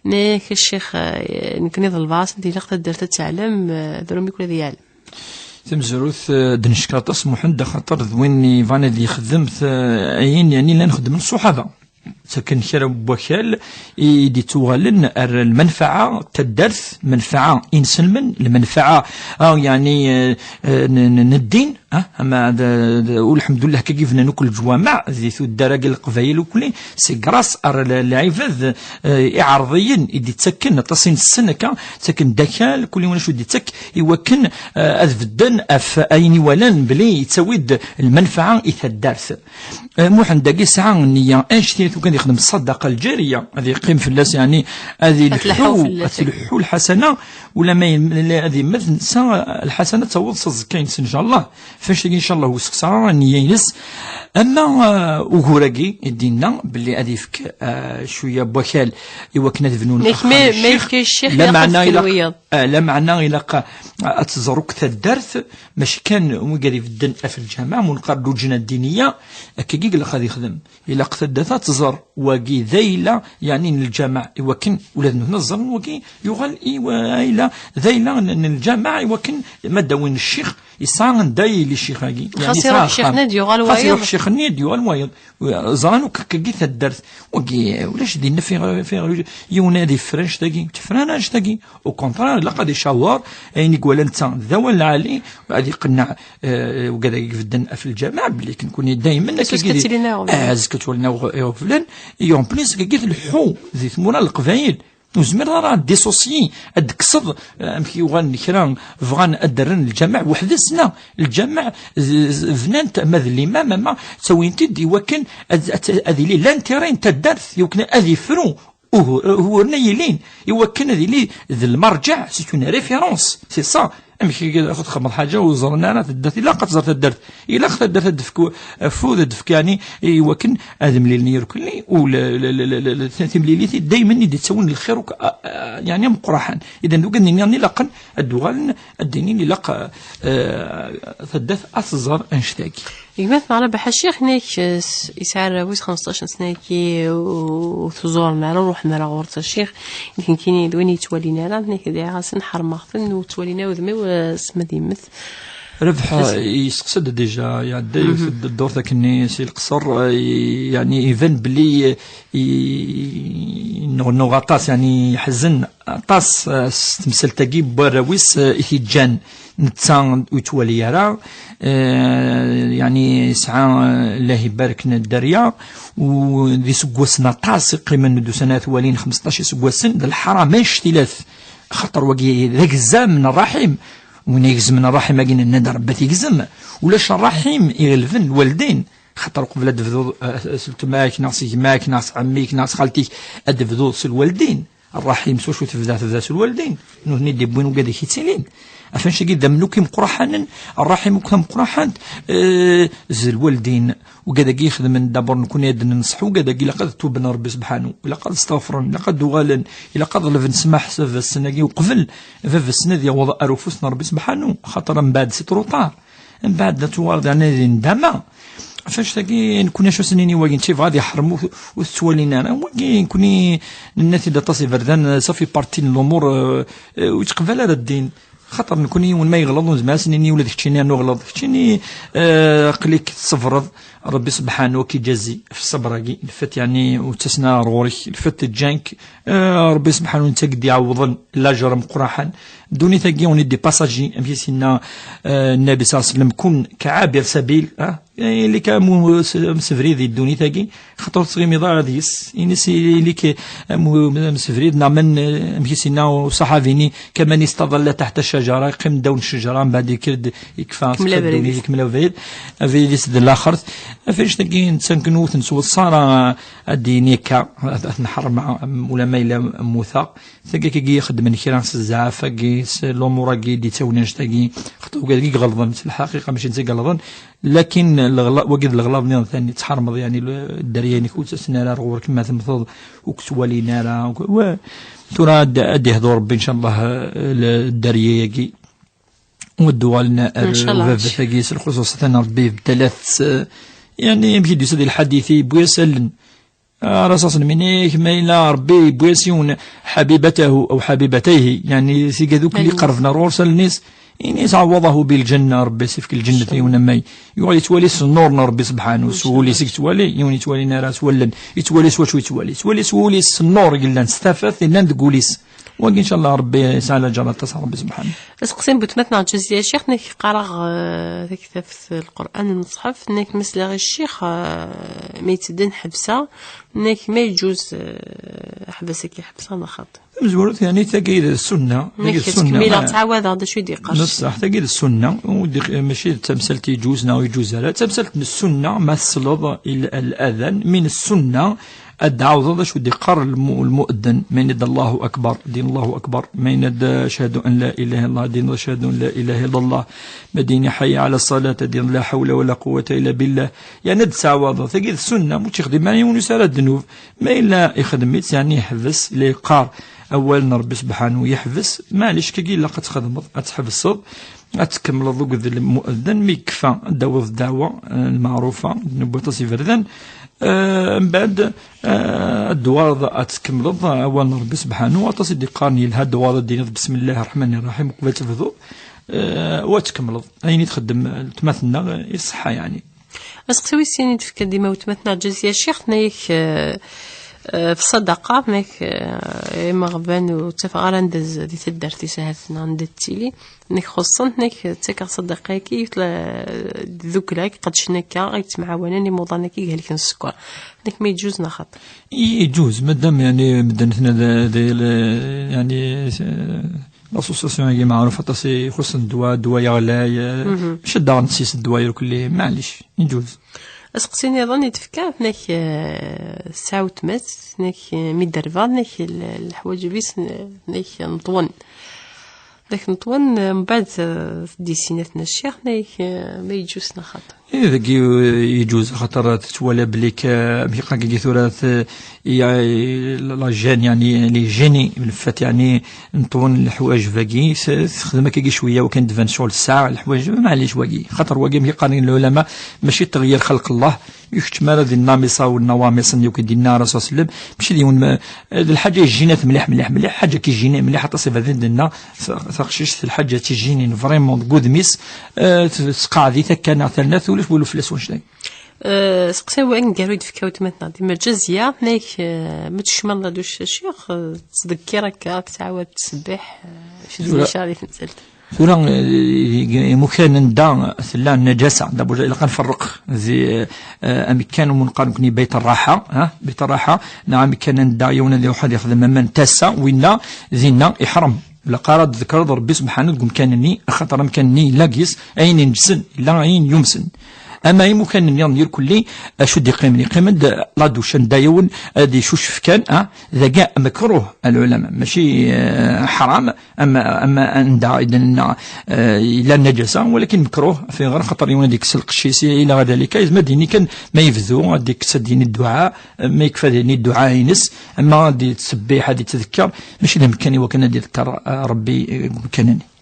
Nek ccix, eh, nekni d lbaṣ, di laqt ad d-terr ad teɛlem, eh, d rumi kul ad yeɛlem. Tamezrut, eh, d-neckeṛ aṭas Muḥend, axaṭer d win yebɣan ad yexdem t-, ayen, yani, llan xeddmen ṣṣuḥaba. Ttaken kra n wakal i d-ittuɣalen ar lmenfaɛa n taddart, lmenfaɛa inselmen, lmenfaɛa, ah, yani, eh, eh, n, n, n ddin, ah, ama d, d, ulḥemdullah, akka i bnan akk leǧwameɛ di tuddar-agi n Leqbayel ukli, c'est grâce ar l-, lɛibad, eh, iɛerḍiyen i d-ittaken aṭas i nessen akka, ttaken-d akal, kul yiwen acu d-ittak, i wakken, eh, ad bedden ɣef ayen i walan belli yettawi-d lmenfaɛa i taddart. Eh, Muḥend dagi yesɛa nniya anect-i tukan yexdem ṣṣadaqa lǧariya, ad yeqqim fell-as, yani, ad Ad tleḥḥu ilḥu, fell-as. Ad tleḥḥu lḥasana, ulamma yem-, ad yemmet netta, lḥasana ad taweḍ s aẓekka-ines, incallah. F anect-agi, incallah, ur yessexṣar ara nniya-ines. Ama, eh, ugur-agi i d-yenna belli ad yefk, eh, cwiya n wakal i wakken ad bnun Nek axxam ma, n ma ccix. Yefka ccix, Lameɛna ilaq ilaq, wiyaḍ. Eh, lameɛna ilaq, eh, ad tẓer akk taddart, mačči kan wigad ibedden ɣef lǧameɛ, ma neqqar lujna ddiniya, akka i ilaq ad yexdem. Ilaq taddart ad tẓer wagi d ayla, yani, n lǧameɛ, i wakken ula d nutni ad ẓren wagi yuɣal i wa-, ayla, d ayla n, n lǧameɛ, i wakken ma d-awin ccix, yesɛa anda yili ccix-agi. Yani, xas yesɛa iruḥ axxam. Ccix-nni ad yuɣal wayeḍ. Xas iruḥ ccix-nni ad yuɣal wayeḍ. Ẓran akk akkagi taddart. Wagi, ulac dinna fi, fi, yiwen ad yeffer annect-agi, tefra annect-agi. Au contraire, ilaq ad icawer ayen i iwala netta d awal lɛali, ad iqenneɛ, eh, wigad-agi ibedden ɣef lǧameɛ, belli nekkni daymen Parce que akkagi ad di-, tilin iɣeblan. Ah, azekka ad twalin iɣ-, iɣeblan, et en plus, akkagi tleḥḥu di tmura n Leqbayel. Ur tezmireḍ ara ad dissocier, ad d-tekkseḍ, eh, amek yuɣalen kra bɣan ad d-rren lǧameɛ weḥd-s, neɣ lǧameɛ z-, z-, bnan-t, ama d limam, ama ttawin-t-id i wakken ad, ad, ad yili l'intérêt n taddart, i wakken ad yefru ugu-, uguren-a yellan, i wakken ad yili d lmerǧeɛ, c'est une référence, c'est ça. Amek i ad txedmeḍ ḥaǧa ur ẓerren ara taddart? Ilaq ad tẓer taddart. Ilaq taddart ad d-tefk afud, ad d-tefk, yani, i wakken ad mlilen yirkelli, u l-, l-, l-, l-, l-, timlilit daymen i d-ittawin lxir, uk-, a-, a-, yani, ameqqraḥan. Idan, d ugan-nni ilaqen ad d-uɣalen, ad d-inin ilaq, eh, taddart ad tẓer annect-agi. Gma-tneɣ Rabaḥ Ccix, nek, eh, s-, yesɛa arraw-is xemseṭṭac n sna-agi, ur t-ẓuren ara, ur ruḥen ara ɣur-s Ccix. Nekkini d win yettwalin ara, nek dɛiɣ-asen, ḥermeɣ-ten, ur ttwalin ara udem-iw, eh, s ma d yemmet. Rabaḥ yesteqsa-d déjà, iɛedda yiwet n ddurt akkenni si Leqṣer, eh, yani, iban belli, eh, i-, yennuɣ aṭas, yani, yeḥzen aṭas, eh, s temsalt-agi n warraw-is, eh, i t-iǧǧan. Netta ur yettwali ara, eh, yani, yesɛa, eh, Allah ibarek n dderya, u d iseggasen aṭas iqqimen d ussan ad t-walin, xmesṭac iseggasen, d lḥaram annect-ilat. Xaṭer wagi d agzam n ṛṛaḥim. Win igezmen ṛṛaḥim-agi, nenna-d Ṛebbi ad t-igzem. Ulac ṛṛaḥim iɣelben lwaldin. Xaṭer uqbel ad tebduḍ, eh, s weltma-k, neɣ s gma-k, neɣ s ɛemmi-k, neɣ s xalti-k, ad tebduḍ s lwaldin. Ṛṛaḥim s wacu tebda? Tebda s lwaldin. Nutni d-iwwin ugad-ik yettilin. Ɣef annect-agi d amnuk imeqqraḥanen, ṛṛaḥim akk tameqqraḥant, eh, d lwaldin. Ugad-agi ixedmen d'abord nekkni ad d-nenṣeḥ ugad-agi, ilaq ad tuben Ṛebbi sebḥanu, ilaq ad steɣfren, ilaq ad d-uɣalen, ilaq ad ḍelben ssmaḥ s baba-tsen-agi uqbel baba-tsen ad yaweḍ ar ufus n Ṛebbi sebḥanu, xaṭer mbeɛd c'est trop tard. Mbeɛd ad tuɣaleḍ yerna di ndama. Ɣef annect-agi nekkni acu s-nini wagi, netta yebɣa ad iḥrem ur, ur t-ttwalin ara. Wagi nekkni nenna-t-id aṭas iberdan, ça fait partie n lumuṛ, euh, euh, ur yettqbal ara ddin. Xaṭer nekkni yiwen ma yeɣleḍ, ur nezmir ad s-nini ula d keččini rnu ɣleḍ. Keččini, eh, aql-ik tṣebreḍ, Ṛebbi sebḥanu ad k-iǧazi ɣef ṣṣber-agi. Lfat, yeɛni, ur ttasen ara ɣur-k, lfat ǧǧan-k, eh, Ṛebbi sebḥanu netta i d-iɛewwḍen lajer ameqqraḥan. Ddunit-agi, on est des passagers, amek i s-yenna, eh, Nnabi ṣalla Llahu ɛalayhi wa sallam, kun kɛabir sabil, ah, Ili-k am u-, s-, amsebrid di ddunit-agi, xaṭer ur tettɣimiḍ ara deg-s. Ini-s ili-k am u-, amsebrid, neɣ man, eh, amek i s-yenna uṣaḥabi-nni, kaman istadalla taḥta cajara, yeqqim ddaw n ccejra, mbeɛd yekker-d, yekfa, Kemmel tekkfa abrid-is. Ddunit, ikemmel abrid, abrid-is d laxert. Ɣef annect-agi, netta nekkni ur t-nettweṣṣa ara, ad d-yini akka, ad, ad t-nḥerrem, am, ulamma yella mmuteɣ. Tagi, akkagi i xeddmen kra s zzɛaf-agi, s lumuṛ-agi, d-ittawin annect-agi, xaṭer wagi i iɣelḍen, s lḥaqiqa, mačči netta i iɣelḍen, lakin leɣla-, wagi d leɣlaḍ nniḍen tani, tḥermeḍ, yani, l-, dderya-inek ur ttasen ara ar ɣur-k, ma temmteḍ ur k-ttwalin ara, wa-, tura ad, ad d-ihdu Ṛebbi, ncallah, l-, dderya-agi, u ad d-uɣalen ar Ncallah. Ubabat-agi, s lxuṣuṣ atan Ṛebbi yebdel-at, yani, amek i d-yusa di lḥadit, yewwi-as allen. Ara s-asen minik ma yella Ṛebbi yewwi-as yiwen ḥabibatahu aw ḥabibatayhi, yani tigad akk اللي قربنا ɣur-s allen-is, ini تعوضه بالجنة, Ṛebbi as-ifk lǧennet i yiwen amay. Yuɣal yettwali s nnur n Ṛebbi subḥanu, s wul-is i yettwali, yiwen yettwali ara s wallen, yettwali s wacu yettwali, yettwali s wul-is, s nnur i yellan, s tafat yellan deg wul-is. Wagi, ncallah, Ṛebbi yesɛa laǧer aṭas, Ṛebbi subḥanu. Aseqsi n butmat neɣ Ǧaziya Ccix, nek qqareɣ, eh, taktabt n Lqur'an, lmeṣḥef, nek mesleɣ i ccix, eh, mi yettedden ḥebsa, nek ma yeǧǧuz, eh, ḥbas-agi ḥebsa neɣ xaṭi. Tamezwarut, yani, tagi d ssunna, tagi d ssunna, ttwaɛawadeɣ d acu i d-yeqqar. Bṣaḥ, tagi d ssunna, ur d-, mačči d tamsalt yeǧuz neɣ ur yeǧuz ara, d tamsalt n ssunna, ma tesleḍ i l-, l-adan, min ssunna, ad d-tɛawdeḍ d acu d-yeqqar lmu-, lmu'eddin, ma yenna-d Allahu Akbar, din Allahu Akbar, ma yenna-d ashhadu an la ilaha illallah, din ashhadu an la ilaha illallah, ma d-yini hayya ala ṣṣalat, din la hawla wala quwwata illa billah. Yani ad d-tɛawdeḍ, tagi d ssunna, ur tt-yexdim ara yiwen ur yesɛi ara ddnub, ma yella ixdem-itt, yani yeḥbes, la yeqqar awal n Ṛebbi subḥanu yeḥbes, maɛlic, kagi ilaq ad txedmeḍ, ad tḥebseḍ, ad tkemmleḍ akked lmu'eddin, mi yekfa ad d-tawiḍ ddeɛwa, eh, lmeɛrufa, ddnub waṭas iberdan, eh, mbeɛd, eh, ad d-tuɣaleḍ ad tkemmleḍ awal n Ṛebbi subḥanu, aṭas i d-yeqqaren yelha ad d-tuɣaleḍ ad d-tiniḍ بسم الله الرحمن الرحيم uqbel ad tebduḍ, eh, u ad tkemmleḍ. Ayen i txeddem, eh, weltma-tneɣ, eh, iṣeḥḥa, yani. Aseqsi wis sin i d-tefka dima weltma-tneɣ Ǧaziya Ccix, tenna-yak, eh, eh, f ṣṣadaqa, nek, eh, imeɣban ur ttafeɣ ara anda z-, di taddart-is ahat neɣ anda tettili, nek xuṣṣen, nek ttakeɣ ṣṣadaqa-agi, yut la, ddukkla i iqeddcen akka, i yettemɛawanen imuḍan-agi i ihelken s sskeṛ. Nek ma yeǧǧuz neɣ xaṭi? Yeǧǧuz, madam, yani, medden tna d, d, yani, eh, L'association-agi meɛruf aṭas ixuṣṣen ddwa, ddwa yeɣlay, eh, mačči ad d-aɣen sis ddwa irkelli, maɛlic, yeǧuz. Aseqsi nniḍen i d-tefka, tenna-k, eh, tesɛa weltma-s, tenna-k, eh, mi d-terba, tenna-k, l-, leḥwaǧeb-is, n-, tenna-k, neṭwen. Tenna-k, neṭwen, eh, mbeɛd, eh, d-issin-at n ccix, tenna-k, eh, ma yeǧǧuz neɣ xaṭi. Eh, dagi, eh, yeǧuz, xaṭer tettwala belli k-, amek iqqar dagi tura, t-, ya, la gêne, yani, les gênés, le fait, yani, neṭwen leḥwaǧeb-agi, s-, texdem akkagi cwiya, wakan tban ccɣel tesɛa leḥwaǧeb, maɛlic wagi. Xaṭer wagi, amek i qqaren lɛulama, mačči d تغيير خلق الله, ur ikeččem ara di nnamisa u nnawamisa-nni akk i d-yenna Rasul sallam, mačči d yiwen, ma, d lḥaǧa yejjin-at mliḥ, mliḥ, mliḥ, ḥaǧa k-ijjin mliḥ, aṭas iberdan d-nenna, ta-, taqcict, d lḥaǧa tt-ijjinin vraiment deg wudem-is, eh, t-, tesqeɛd-it akka neɣ terna-t, ulac walu fell-as wanect-a. Eh, seqsi aneggaru i d-tefka weltma-tneɣ dima Ǧaziya, tenna-k, eh, ma tkecmeḍ d ucacix, eh, tettḍekkir akka, ad k-tɛawed tettṣebbiḥ, eh, acu d-, tura, acu di temsalt? Tura, eh, imukan anda tella nnaǧasa, d'abord ilaq ad nferreq di, eh, amekkan umi neqqar nekni Bayt Rraḥa, ha? Bayt Rraḥa, neɣ amekkan anda yiwen ad iruḥ ad yexdem aman n tasa, winna dinna iḥrem. Ilaq ara d-tḍekkreḍ Ṛebbi subḥanu deg umkan-nni, axaṭer amkan-nni yella deg-s ayen ineǧsen, yella ayen yumsen. Ama imukan nniḍen irkelli, acu d-iqqimen? Iqqim-d la douche, anda yiwen ad icucef kan, ah, dagi mekruh, a lɛulama. Mačči, eh, ḥaram, ama, ama anda i d-nenna, eh, yella nnaǧasa, walakin mekruh, fi ɣer xaṭer yiwen ad ikkes lqecc-is, ila ɣer dalika, yezmer ad d-yini kan ma yebdu, ad ikkes ad d-yini dduɛa, ma yekfa ad d-yini dduɛa-ines, ama ad yettṣebbiḥ, ad yettdekker, mačči d amekkan i wakken ad yeḍker, eh, Ṛebbi, eh, deg umkan-nni.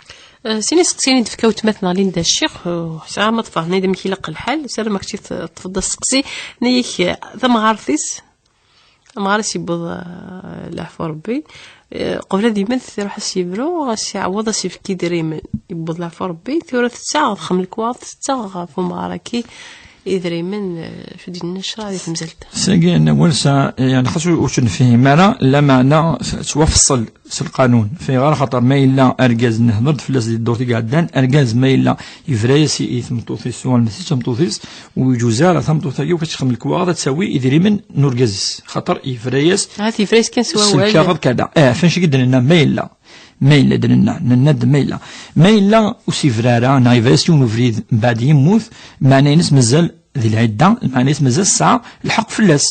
Eh, sin iseqsiyen i d-tefka weltma-tneɣ Linda Ccix, eh, ḥṣiɣ ma tfehmeḍ amek ilaq lḥal, ssarameɣ kečči t-, teṭṭfeḍ aseqsi, nna-yak, eh, tamɣart-is, amɣar-is yewweḍ, eh, leɛfu Ṛebbi, eh, qbel ad yemmet iruḥ ad s-yebru, ad s-iɛewweḍ ad s-yefk idrimen, yewweḍ leɛfu Ṛebbi, tura tettaɣ, texdem lekwaɣeḍ, tettaɣ ɣef umɣar-agi, idrimen, eh, acu d-yenna ccṛeɛ di temsalt-a? Sagi, awal sa, yani, xas ur, ur tt-nefhim ara, lameɛna tettwafṣel s lqanun. Fi ɣer xaṭer ma yella argaz, nehder-d fell-as di ddurt i iɛeddan, argaz ma yella yebra-yas i, i tmeṭṭut-is, s walma d tameṭṭut-is, ur yeǧuz ara tameṭṭut-agi, ur tettxemmel lekwaɣeḍ ad tawi idrimen n urgaz-is, xaṭer yebra-yas. Ahat yebra-yas kan s wawal. S lkaɣeḍ kada. Eh, f anci i d-nenna ma yella. Ma yella d-nenna, nenna-d ma yella. Ma yella ur s-yebra ara, neɣ yebra-yas yiwen ubrid, mbeɛd yemmut, meɛna-ines mazal di lɛidda, meɛna-ines mazal tesɛa lḥeqq fell-as.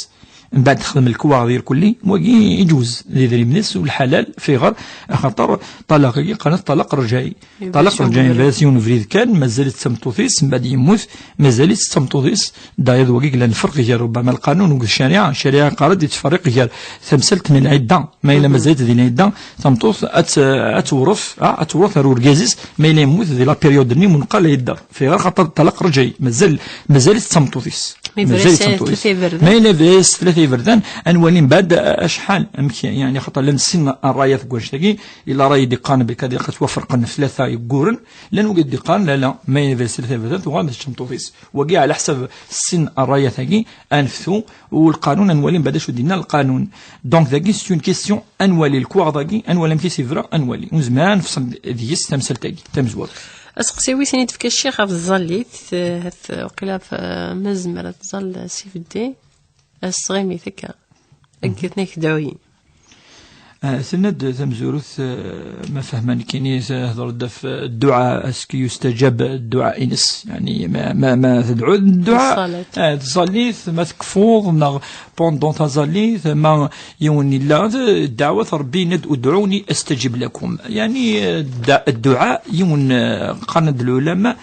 Mbeɛd texdem lekwaɣeḍ irkelli, wagi iǧuz, d idrimen-is u lḥalal, fi ɣer, axaṭer ṭṭalaq-agi qqaren-t ṭṭalaq rǧayi. Ṭṭalaq rǧayi, yebra-yas yiwen ubrid kan, mazal-itt d tameṭṭut-is, mbeɛd yemmut, mazal-itt d tameṭṭut-is, dayad wagi yellan lferq gar, rubbama, lqanun u ccariɛa. Ccariɛa iqqar-d yettferriq gar tamsalt n lɛidda, ma yella mazal-itt di lɛidda, tameṭṭut ad tt-, ad tewret, ah, ad tewret ar urgaz-is, ma yella yemmut di la période-nni mu neqqar lɛidda. Fi ɣer xaṭer ṭṭalaq rǧayi, mazal, mazal-itt d tameṭṭut-is. Ma yebres tlata iberdan. Ma yella yebres tlata iberdan, ad nwali mbeɛd acḥal, amek, yeɛni, xaṭer llan sin rrayat deg wannect-agi, illa ray i d-iqqaren belli ad ilaq ad ttwaferqen tlata yeggurren, llan wigad d-iqqaren la, la, ma yella yebres tlata iberdan, tuɣal d tameṭṭut-is. Wagi ɛla ḥsab sin rrayat-agi, ad neftu, u lqanun ad nwali mbeɛd acu d-yenna lqanun. Donc, dagi, c'est une question, ad nwali lekwaɣeḍ-agi, ad nwali amek i s-yebra, ad nwali. Ur nezmir ara ad nefṣel deg-s tamsalt-agi tamezwarut. Aseqsi wis i d-tefka ccix ɣef tẓallit, eh, hat, waqila f-, ma nezmer ad tẓall s ibeddi, ad s-tɣimi tekka. Akken ak-dɛuyin. Ah, tenna-d tamezwarut, eh, ma fehmeɣ nekkini, tehder-d ɣef dduɛa, est-ce que yustajab dduɛa-ines? Yeɛni, ma, ma, ma tedɛuḍ dduɛa, ṣṣalat. Ah, tẓallit, ma tekfuḍ, neɣ pendant taẓallit, ma yiwen illa, d-, ddeɛwat Ṛebbi yenna-d, "Udɛuni astajib lakum." Yeɛni, eh, dda-, dduɛa, yiwen, eh, qqaren-d lɛulama,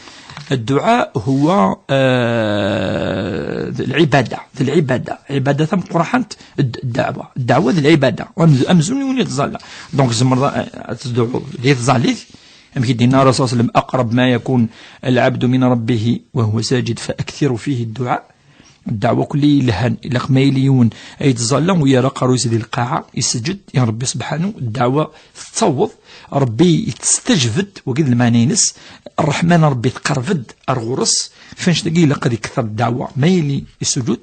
dduɛa huwa, eh, d lɛibada, d lɛibada. Lɛibada tameqqrant, d-, ddeɛwa. Ddeɛwa d lɛibada. Amz-, amzun yiwen yettẓalla. Donc, tzemreḍ a-, ad tedɛuḍ di tẓallit, amek i d-yenna Ṛṛasul ṣalla Llahu ɛalayhi wa sallam, "أقرب ما يكون العبد من ربه وهو ساجد فأكثروا فيه الدعاء." Ddeɛwa kulli yelhan, ilaq ma yili yiwen ay yettẓalla u yerra aqerru-is di lqaɛa, iseǧǧed i Ṛebbi sebḥanu, ddeɛwa tettaweḍ, Ṛebbi yettstajeb-d, wagi d lmeɛna-ines, Ṛṛeḥma n Ṛebbi tqerreb-d ar ɣur-s, f annect-agi ilaq ad ikter ddeɛwa, ma yili isuǧǧud.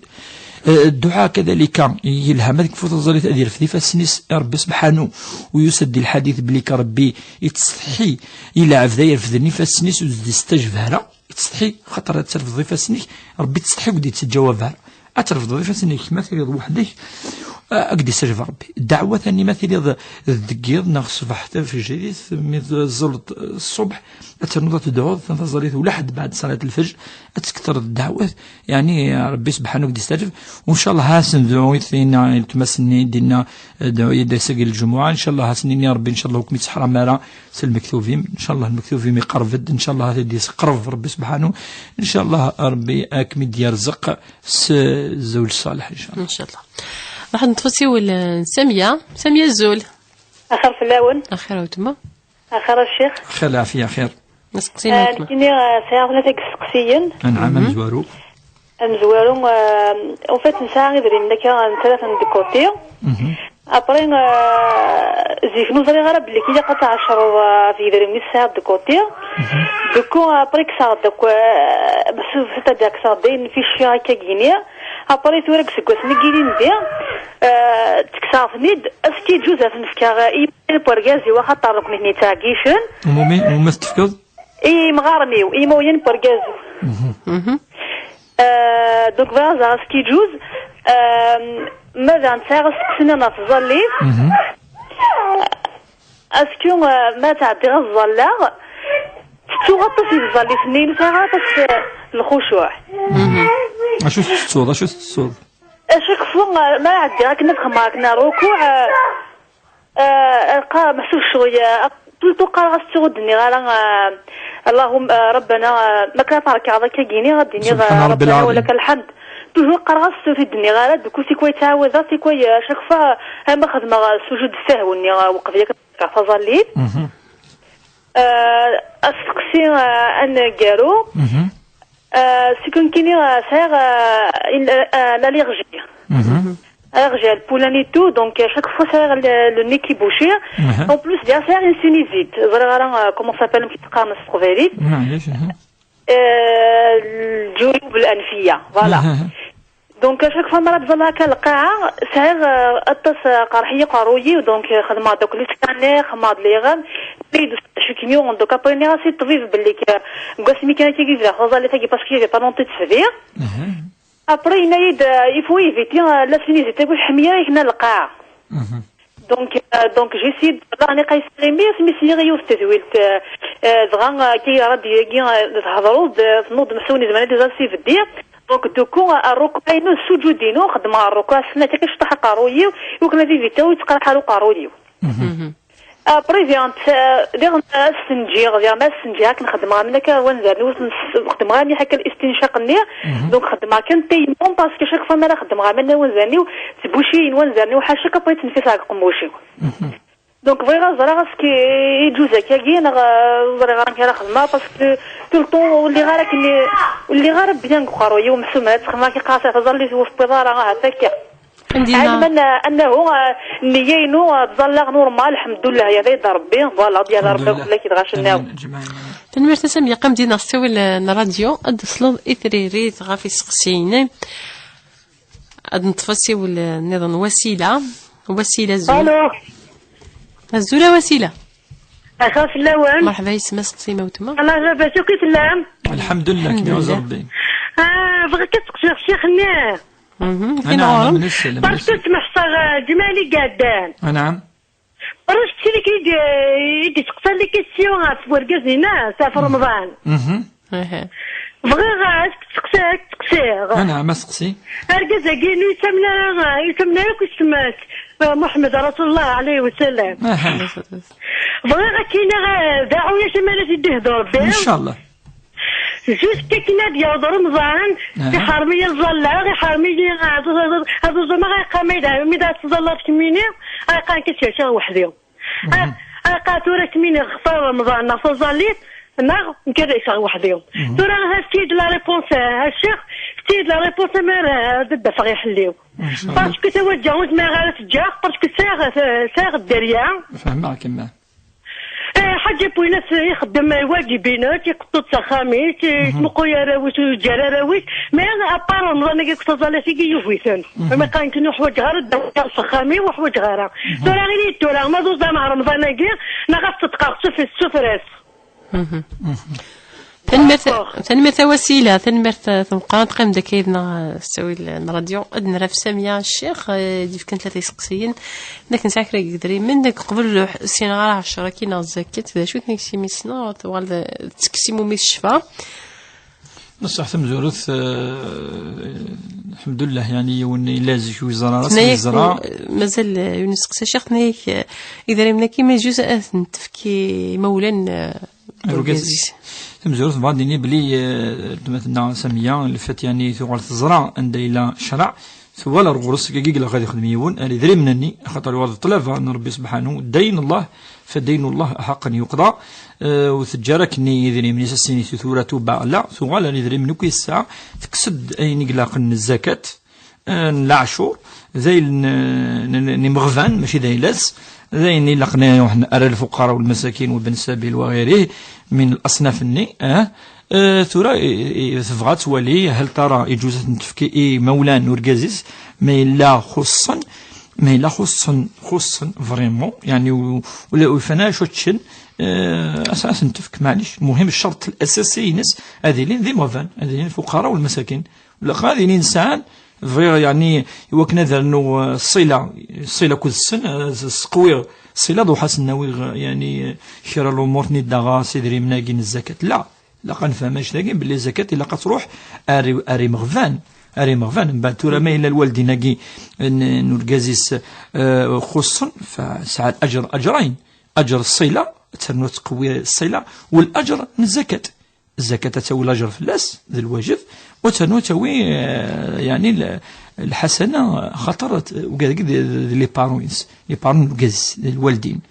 Eh, dduɛa kadalika, yelha ma tekfu taẓallit ad yerfed ifassen-is i Ṛebbi sebḥanu, u yusa-d di lḥadit belli ka Ṛebbi yettsetḥi i lɛebd ay refden ifassen-is ur s-d-istajeb ara. Yettsetḥi, xaṭer ad terfdeḍ ifassen-ik, Ṛebbi yettsetḥi ur k-d-yettǧawab ara. Ad terfdeḍ ifassen-ik, ma tiliḍ weḥd-k, a-, ad k-d-istajeb Ṛebbi. Ddeɛwat-nni, ma tiliḍ deg yiḍ neɣ ṣṣbeḥ tafejrit, mi teẓẓleḍ ṣṣubḥ, ad ternuḍ ad tedɛuḍ taẓallit ula ḥedd baɛd ṣalat lfejr, ad tekkteḍ ddeɛwat, yeɛni Ṛebbi sebḥanu ad k-d-istaǧeb. U ncallah ad as-nedɛu i tin, i weltma-s-nni d-yenna, dɛu-yi-d ass-agi n lǧemɛa, ncallah ad as-nini Ṛebbi, ncallah ur kem-ittḥeṛṛam ara s lmektub-im. Ncallah lmektub-im iqerreb-d, ncallah ad t-id-yesqerreb Ṛebbi sebḥanu, ncallah Ṛebbi ad kem-id-yerzeq s zzewǧ ṣṣaleḥ, ncallah. Ncallah. Raḥ neṭṭef asiwel n Samya. Samya, azul. Axir fell-awen. Axir a weltma. Axir a ccix. Axir lɛafiya, axir. Aseqsi n weltma. Nekkini, eh, sɛiɣ tlata n yisteqsiyen. Anɛam, amezwaru. Amezwaru, euh, en fait, nesɛa idrimen akka, nettarra-ten de côté. Après, euh, zik ur ẓriɣ ara belli ilaq ad tɛecreḍ, euh, ɣef yidrimen i tesɛiḍ de côté. Du coup, après, kkseɣ-d akk, euh, c'est-à-dire kkseɣ-d ayen fichier akka gini. Après, tura deg iseggasen i yilin di, euh, ttekkseɣ-ten-id, est-ce que yeǧǧuz ad ten-fkeɣ i yimawlan n wergaz-iw, axaṭer nekkni ttɛeggicen. Umumi, umumi ad s-tefkeḍ? I yimɣaren-iw, i yimawlan n wergaz-iw. Euh, donc, bɣiɣ ad ẓreɣ est-ce que yeǧǧuz, euh, ma daɣen sɛiɣ asteqsi-nni ɣef tẓallit. Est-ce que, euh, ma tɛeddiɣ ad ẓẓalleɣ, tettuɣ aṭas i tẓallit-nni, ur sɛiɣ ara aṭas, euh, lxucuɛ. Acu tettettuḍ, acu tettettuḍ? À chaque fois, euh, ma ɛeddiɣ akken ad xemmeɣ akken rrukuɛ, euh, آه، القاء محسوب شوية. Tout le temps qqareɣ-as ur d-nniɣ ara, آه، اللهم، آه، ربنا، آه، ma kan ad rekɛeɣ akka gini ad d-iniɣ, سبحان آه، ربي ربنا العظيم. ولك الحمد. Toujours qqareɣ-as ur d-nniɣ ara, du coup, c'est quoi yettɛawad, c'est quoi, euh, chaque fois, euh, ama xedmeɣ, euh, sujud sahw-nni, euh, weqbel ad rekɛeɣ taẓallit. آه، asteqsi, آه، aneggaru. Euh, c'est que nekkini, euh, sɛiɣ, euh, une, euh, l'allergie. Allergie à le pollen et tout, donc, euh, chaque fois sɛiɣ le, le nez qui bouche. En plus, j'ai sɛiɣ une sinusite. Ẓriɣ ara, euh, comment ça s'appelle, amek i tt-qqaren s teqbaylit. معليش، أها. Euh, الجيوب الأنفية, voilà. Donc, à chaque fois, mi ara ttẓallaɣ akka lqaɛa, sɛiɣ, euh, aṭas, euh, qerḥ i uqerruy-iw, donc, euh, xedmeɣ-d akk les scanners, xedmeɣ-d les rames, mais de, je suis mieux, donc, après, nniɣ-as i ṭṭbib belli, euh, deg wasmi kan akka i bdiɣ taẓallit-agi, parce que j'avais pas longtemps i tt-bdiɣ. Après, yenna-yi-d, euh, il faut éviter, euh, la sinusite, ur ḥemmel ara akken lqaɛa. Donc, euh, donc, j'ai essayé de, ɣer niqa yesɣimi, asmi sliɣ i yiwet tedwilt, euh, euh, dɣa, euh, akka i ṛṛadyu-agi, euh, thedreḍ-d, euh, tennuḍ-d meḥsub nezmer ad iẓer s ibeddi. Donc, du coup, euh, rrukuɛ-inu, sujud-inu, xedmeɣ rrukuɛ, ssnat akka cṭaḥ aqerruy-iw, i wakken ad éviter ur yettqerḥ ara uqerruy-iw. Après, diɣen, euh, diɣen, ad s-ten-ǧǧiɣ, diɣen, ad s-ten-ǧǧiɣ, akken xedmeɣ, am akka, wanzaren-iw, xedmeɣ, am akka, listincaq-nni, donc, xedmeɣ kan paiement, parce que chaque fois, mi ara xedmeɣ, am wanzaren-iw, tbuciyin wanzaren-iw, ḥaca, après, ttneffiseɣ deg uqemmuc-iw. Donc, bɣiɣ ad ẓreɣ est-ce que i d-yuza akkagi, neɣ, euh, ur ẓriɣ ara amek ara xedmeɣ, parce que tout le temps ur lliɣ ara akken, ur lliɣ ara bien deg uqerruy-iw, msumer ad txedmeɣ akka, qqareɣ taẓallit ur tewwiḍ ara, ahat akka. Ɛelmen, euh, annahu, euh, nniya-inu, euh, ttẓallaɣ normal, lḥemdullah, yehda-yi-d Rebbi, voilà, ad yehda Rebbi akk fell-ak, i lɣaci-nniḍen. Tanemmirt a Sami, yeqqim dinna s ttawil, euh, n ṛṛadyu, ad d-tesleḍ i tririt ɣef iseqsiyen. Ad neṭṭef asiwel, eh, nniḍen. Wasila. Wasila, azul. Alo. Azul a Wasila. Axir fell-awen. Merḥba yis-m, aseqsi ma wetma. Ala, labas akk i tellam? Lḥemdullah, kem iɛuzz Rebbi. Ah, bɣiɣ ad seqsiɣ ccix-nni. Mhm. Anɛam, ɣur-m? Parce que smeḥseɣ, eh, ǧemɛa i iɛeddan. Anɛam. Ṛuj ttili-k i d-, i d-iseqsan les questions ɣef wergaz-ines, ɣef Remḍan. Mhm. Bɣiɣ ad k-seqsiɣ, ad k-seqsiɣ. Anɛam, a seqsi. Argaz-agi-inu yessamen ara, yessamen ara akk isem-is, eh, Muḥemmed Rasulullah alayhi wa sallam. Bɣiɣ ad k-iniɣ, eh, d aɛuyac ma la t-id-ihdu Rebbi. Ncallah. Juste akken ad yaweḍ Remḍan, iḥerm-iyi ad ẓalleɣ, iḥerm-iyi ad, ad, ad uẓumeɣ, ay qqar ma d, mi d ad tẓalleḍ kemmini, ay qqar nekk ad tt-ɛiceɣ weḥd-i. Ay, ay qqar tura kemmini xtar Remḍan neɣ taẓallit, neɣ nekk ad ɛiceɣ weḥd-i. Tura efk-iyi-d la réponse, a ccix, efk-iyi-d la réponse, amar ad d-afeɣ iḥelli-w. Parce que tawaǧǧa ur zmireɣ ara ad t-ǧǧeɣ, parce que sɛiɣ, sɛiɣ dderya. Fehmeɣ-kem. Eh, Ḥaǧi Bwinas ixeddem lwaǧib-ines, iqeṭṭu-d s axxam-is, yettmuqul arraw-is, ur yeǧǧi ara arraw-is. Mais à part Remḍan-agi akked taẓallit-agi yugi-ten. Ma qqaren-ken ur ḥwaǧeɣ ara ddaw s axxam-iw, ur ḥwaǧeɣ ara. Tura ini-d tura, ma d uẓam ɣer Remḍan-agi, neɣ ad ṣeddqeɣ s ufras. Tanemmirt, tanemmirt a Wasila, tanemmirt, eh, tameqqrant, qqim-d akka yid-neɣ, eh, s ttawil n ṛṛadyu. Ad nraf Samia Ccix, eh, d-yefkan tlata iseqsiyen. Nek nesɛa kra n yidrimen, nek qbel ur ssineɣ ara ɛecra kina zzakat, d acu-t nek s imi ssneɣ, tuɣal d, d ttekkes i mummi s ccfa. Ṣṣeḥ tamezwarut, eh, lḥemdullah, yani yiwen yella zik ur yeẓra ara, s yeẓra. Mazal, eh, yiwen iseqsa Ccix, tenna-yak, eh, idrimen-agi, ma yejuz ad ten-tefk i imawlan, eh, Argaz-is. Argaz-is. Tamezwarut, bɣa ad d-ini belli, eh, weltma-tneɣ Samiya, le fait yani tuɣal teẓra anda yella ccreɛ, tuɣal ar ɣur-s, dagi ilaq ad ixdem yiwen ar idrimen-nni, axaṭer yuɣal d ṭṭlaba n Rebbi subḥanahu, daynu Allah, fa daynu Allah aḥaqqen yuqḍa, eh, ur teǧǧa ara akkenni idrimen-is, as-tini tura tuba, la, tuɣal ar idrimen akk i tesɛa, tekkes-d ayen i ilaqen n zzakat, eh, n leɛcur, d ayen n, n, n imeɣban, mačči d ayla-s, d ayen ilaqen ad iruḥen ar lfuqara u lmasakin u ben sabil wa ɣirih min al-asnaf-nni, eh. Eh, tura, i, i, tebɣa ad twali hal tara iǧuz ad ten-tefk i imawlan n urgaz-is, ma yella xuṣṣen, ma yella xuṣṣen, xuṣṣen vraiment, yani u, u la, u fana acu ččen, eh, as, ad ten-tefk, maɛlic. Muhim, ccerṭ l-asasi-ines ad ilin d imeɣban, ad ilin lfuqara u lmasakin. Laqen ad inin sɛan, bɣiɣ, yani, i wakken ad rnuɣ, eh, ṣṣila, ṣṣila akked-sen, eh, s-, seqwiɣ ṣṣila, ad ruḥ ad sen-awiɣ, eh, yani, eh, kra n lumuṛ-nni daɣa s idrimen-agi n zzakat. La, ilaq ad nefhem annect-agi, belli zzakat ilaq ad truḥ ar, ar imeɣban, ar imeɣban. Mbeɛd tura ma yella lwaldin-agi n, n urgaz-is, eh, xuṣṣen, fa sɛa aǧer, aǧrayn. Aǧer ṣṣila, ad ternu ad tqewwi ṣṣila, u laǧer n zzakat. Zzakat ad tawi laǧer fell-as, d lwajeb, u ternu ad tawi, eh, yani, l-, lḥasana, xaṭer t-, ugad-agi d, d, d les parents-is, les parents n ugaz-is, d lwaldin.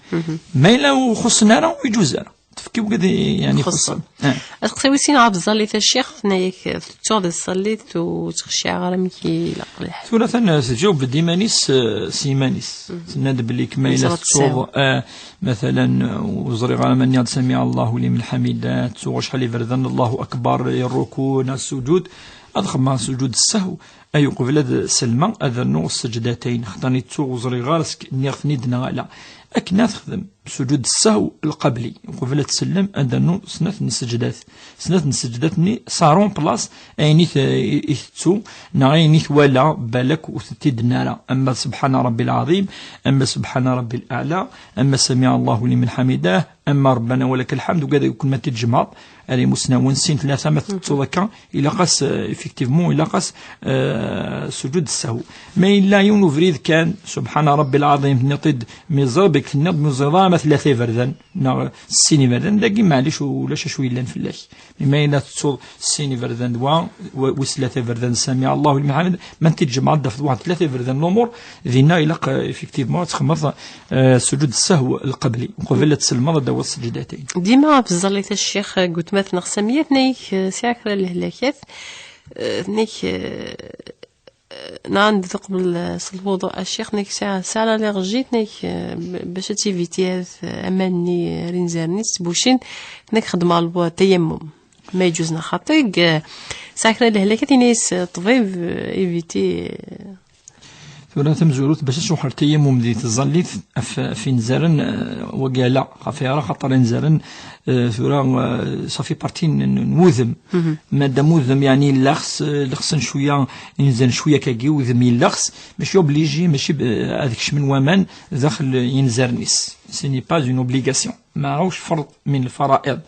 Ma yella ur xuṣṣen ara, ur iǧuz ara. Tefki ugad, yani, xuṣṣen. Xuṣṣen. Eh. Aseqsi wis sin ɣef tẓallit a ccix, tenna-yak tettuɣ di tẓallit ur ttxecciɛeɣ ara amek ilaq lḥal. Tura tan-, tǧaweb-d iman-is, eh, s yiman-is. Tenna-d belli kma yella tettuḍ, eh, matalan, eh, ur ẓriɣ ara ma nniɣ-d samiɛ Allahu liman ḥamida, ttuɣ acḥal iberdan Allahu akbar, i rruku neɣ ssujud, ad xedmeɣ sujud ssahw, ay uqbel ad sellmeɣ, ad rnuɣ ssejdatayn, xaṭer ttuɣ ur ẓriɣ ara s-, nniɣ-ten-id neɣ ala. Akken ad texdem sujud ssahw lqabli, uqbel ad tsellem, ad rnuɣ snat n ssejdat. Snat n ssejdat-nni, ça remplace ayen i t-, i, i tettu, neɣ ayen i twala, balak ur tent-id-tenna ara. Ama subḥana Ṛebbi lɛaḍim, ama subḥana Ṛebbi lɛala, ama samiɛ Allahu liman ḥamidah, ama Ṛebbana wa laka lḥamd, ugad akken ma t-id-tjemɛeḍ, ar imusnawen sin tlata ma tettuḍ akka, ilaq-as, eh, effectivement, ilaq-as, eh, sujud ssahw. Ma yella yiwen ubrid kan, subḥana Ṛebbi lɛaḍim, tenniḍ-t-id, mi ẓerb Tenniḍ ur teẓriḍ ara ma tlata iberdan neɣ sin iberdan, dagi maɛlic, ulac acu yellan fell-ak. Mi ma yella tettuḍ sin iberdan d wa, wa-, wis tlata iberdan, sami Allahu liman ḥamid, ma n-, tijemɛeḍ d-tafeḍ waḥed tlata iberdan n lumuṛ, dinna ilaq, eh, effectivement, ad txedmeḍ, eh, sujud ssahw lqabli, uqbel ad tselmeḍ ad d-tawiḍ ssejdatayn. Dima ɣef tẓallit a ccix, eh, deg weltma-tneɣ Samiyat, tenna-k, eh, sɛiɣ kra n lehlakat, eh, tenna-k, eh, نعم، قبل الوضوء الشيخ نك ساعة ساعة لي غجيت نك، آه، باش تيفيتي هذا أماني رينزيرني تبوشين نك خدمة البو تيمم. ما يجوز نخطيك، آه، ساكنة لهلاك تينيس طبيب، آه، ايفيتي. Tura tamezwarut, bac ad truḥ ar tayamum di tẓallit af, af inzaren, eh, wagi ala, ɣef ara xaṭer inzaren, eh, tura, eh, صافي partie n, n, n wudem. Madam udem, yeɛni, yella xs, eh, lexsen cwiya, inzan cwiya kagi, udem yella xs, mačči obligé, mačči, eh, ad kecmen waman daxel inzaren-is. Ce n'est pas une obligation. Maɛuc ferḍ min lfara'iḍ.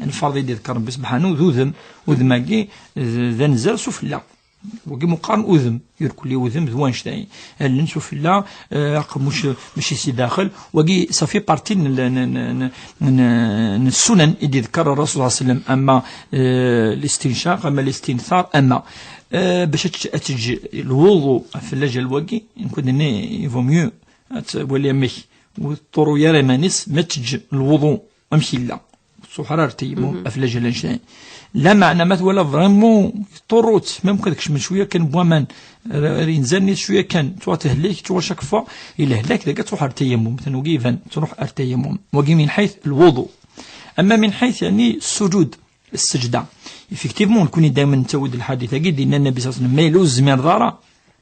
Lferḍ i d-iḍker Rebbi sebḥanu d udem. Udem-agi d, d anzar sufella. Wagi meqqaren udem, irkelli udem d wanect-a. Allen sufella, eh, aqemmuc mačči si daxel. Wagi, ça fait partie n, n, n, n, n, n ssunan i d-iḍker Rasul صلى الله عليه وسلم. Ama, eh, listinshaq, ama listinthar, ama, eh, bac ad teǧ-, ad teǧǧ lwuḍu ɣef lajal wagi, nekk ad d-nini, il vaut mieux ad twali amek. Ur teṭṭuru ara iman-is, ma teǧǧ lwuḍu amek yella. Ur tettruḥ ara ar tayemmum, ɣef lajal anect-a. Lameɛna ma twala vraiment teṭṭuru-tt, même kan kecmen cwiya kan n waman, ar, ar inzan-is cwiya kan, tuɣal tehlek, tuɣal chaque fois, i lehlak, dagi ad truḥ ar tayemmum. Atan wagi iban, truḥ ar tayemmum. Wagi min ḥayt lwuḍu. Ama min ḥayt, yeɛni, ssujud, sseǧda. Effectivement, nekkni daymen nettawi-d lḥadit-agi, d-yenna Nnabi صلى الله عليه وسلم, ma yella ur tezmireḍ ara,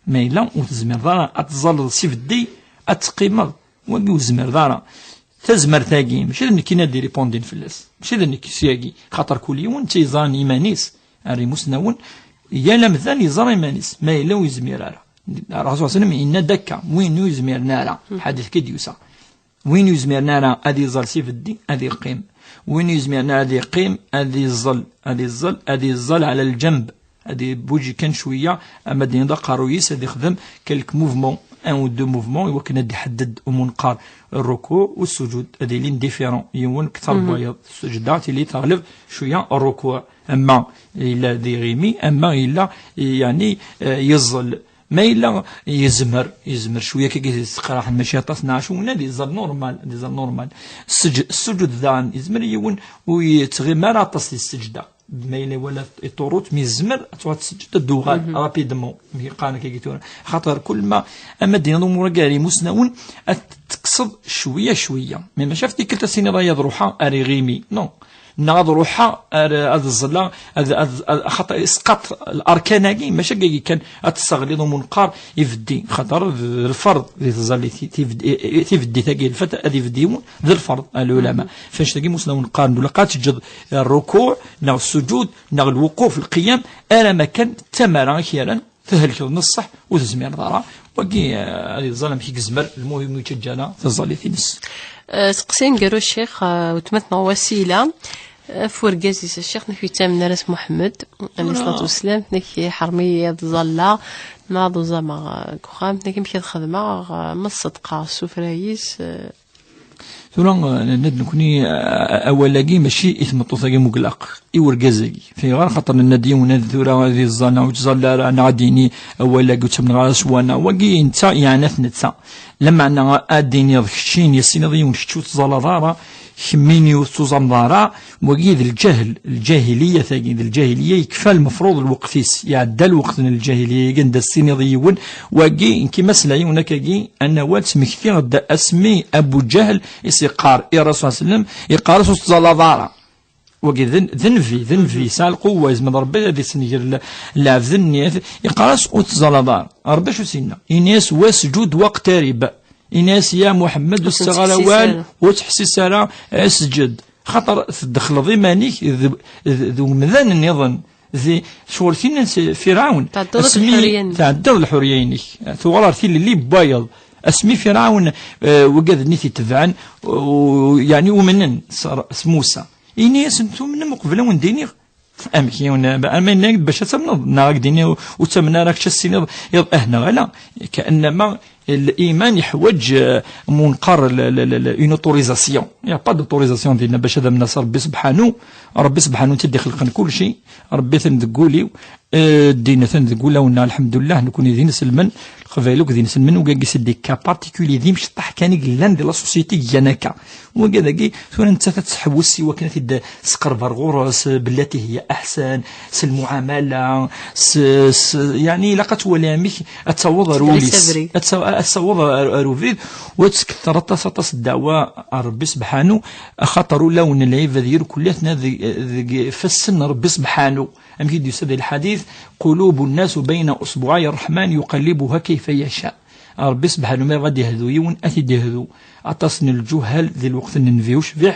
ma yella ur tezmireḍ ara ad tẓalleḍ s ibeddi, ad teqqimeḍ, wagi ur tezmireḍ ara. Tazmert-agi, mačči d nekkini ad d-iripondin fell-as. Mačči d nekk syagi. Xaṭer kul yiwen d tiẓa n iman-is. Ar imusnawen, yal amdan yeẓra iman-is. Ma yella ur yezmir ara. Rasul صلى الله عليه وسلم yenna-d akka, win ur yezmiren ara. Ḥadit ki d-yusa. Win ur yezmiren ara ad iẓẓal s ibeddi, ad yeqqim. Win ur yezmiren ara ad yeqqim, ad iẓẓal, ad iẓẓal, ad iẓẓal ɛla lǧenb. Ad ibuǧi kan cwiya, ama d-iniḍ aqerruy-is, ad ixdem quelques mouvements, un ou deux mouvements, i wakken ad iḥedded umunqar rrukuɛ u ssujud, ad ilin différents, yiwen kter n wayeḍ, sseǧda tili teɣleb cwiya rrukuɛ, ama yella d iɣimi, ama yella, yeɛni, eh, yeẓẓel. Ma yella yezmer, yezmer cwiya kagi teqraḥen, mačči aṭas neɣ acu, ad iẓẓel normal, ad iẓẓel normal. Sseǧ-, ssuǧud daɣen, yezmer yiwen ur yettɣimi ara aṭas di sseǧda. Ma yella wala iṭurut, mi yezmer ad tuɣal tseǧǧed, ad d-tuɣal rapidement. Mi qqaren akka tura. Xaṭer kul ma, ama d-tiniḍ umur-agi ar imusnawen, ad tekkseḍ cwiya, cwiya. Mi maca ɣef tikkelt ad s-tiniḍ ay ad ruḥeɣ ar iɣimi. Non. Neɣ ad ruḥeɣ ar, ad ẓẓleɣ, ad, ad, ad, xaṭer isqaṭ larkan-agi, maca agi kan ad tesseɣliḍ umunqar ibeddi. Xaṭer d, d lferḍ di tẓallit, ti-, tibed-, i-, i-, tibeddit-agi, lfat ad ibeddi yiwen, d lferḍ, a lulama. F annect-agi imusnawen qqaren-d, ula qa teǧǧeḍ rrukuɛ, neɣ ssuǧud, neɣ lwuquf, lqiyam, ara ma kan d tamara i k-yerran, thelkeḍ n ṣṣeḥ, ur tezmireḍ ara. Wagi, eh, ad iẓẓal amek i yezmer, lmuhim ur yettaǧǧa ara taẓallit-ines. Eh, seqsi aneggaru, ccix, eh, weltma-tneɣ Wasila, eh, ɣef urgaz-is, a ccix, nek ur yettamen ara s Muḥemmed, alayhi ṣṣalatu wassalam, nek iḥrem-iyi ad ẓalleɣ, neɣ ad uẓameɣ, eh, deg uxxam, nek amek ad xedmeɣ, eh, ma ṣṣedqeɣ ssufra-is, eh, Tura, eh, nenna-d nekkni, eh, awal-agi mačči i tmeṭṭut-agi muglaq, i urgaz-agi. Fayɣer? Xaṭer nenna-d yiwen ad tura ad iẓẓal neɣ ur yettẓalla ara, neɣ ad d-yini awal-agi ur ttamneɣ ara s wa neɣ wagi, netta yeɛna-t netta. Lameɛna ad d-tiniḍ kečči yessiniḍ yiwen kečči ur tettẓallaḍ ara, kemmini ur tettuẓameḍ ara, wagi d lǧahl, lǧahiliya-tagi, d lǧahiliya yekfa lmefruḍ lweqt-is, iɛedda lweqt n lǧahiliya-agi anda tessiniḍ i yiwen, wagi, nekki ma sliɣ yiwen akkagi, Anawal ttmektiɣ-d asmi Abu Ǧahl i s-iqqar i Rasul صلى الله عليه وسلم, iqqar-as ur tettẓallaḍ ara. Wagi d, d nnbi, d nnbi, yesɛa lquwwa, yezmer Rebbi ad isenger le-, lɛebd-nni, iqqar-as ur tettẓallaḍ ara. Rebbi acu s-yenna? Ini-as wasǧud waqtarib. Ini-as ya Muḥemmed ur ttɣal awal, ur ttḥessis ara, sǧed. Xaṭer tdexleḍ iman-ik d, d, d umdan nniḍen. Di, ccɣel tin n s-, Firɛawn. Tɛeddaḍ-d asmi lḥuriya-nnek. Tɛeddaḍ lḥuriya-inek. Tuɣal ɣer tilelli n wayeḍ. Asmi Firɛawn, eh, wigad-nni t-itebɛen, u-, yeɛni umnen s, s Musa. Ini-asen tumnem uqbel a wen-d-iniɣ. Amek yiwen, ama yenna-ak-d bac ad tamneḍ, neɣ ad k-d-ini ur ttamen ara kečč ad s-tiniḍ, iḍ, ah, neɣ ala. Kaannama L'iman yeḥwaǧ, eh, munqar, une autorisation. Il n'y a pas d'autorisation dinna bac ad am-nas Rebbi sebḥanu. Rebbi sebḥanu i d-ixelqen kulci. Rebbi atan deg wul-iw. Eh, ddin atan deg wulawen-nneɣ, lḥemdullah, nekkni d inselmen, Leqbayel akk d inselmen, wigagi c'est des cas particuliers, d imecṭaḥ kan i yellan di la société i igan akka. Wigi dagi, tura nettat ad tḥewwes i wakken ad t-id-tesqerb ar ɣur-s, bellati hiya aḥsan, s lmuɛamala, s, s, yeɛni ilaq ad twali amek ad taweḍ ar wul-is. Ad taw-, ad taweḍ ar, ar ubrid, u ad tketter aṭas, aṭas ddeɛwa ar Rebbi sebḥanu, axaṭer ulawen n lɛibad irkelli atna deg, deg ifassen n Rebbi sebḥanu. Amek i d-yusa di lḥadit: قلوب الناس بين أصبعي الرحمن يقلبها كيف يشاء. Rebbi sebḥanu ma yebɣa ad d-ihdu yiwen, ad t-id-ihdu. Aṭas n lǧuhal di lweqt n Nnbi ucbiḥ,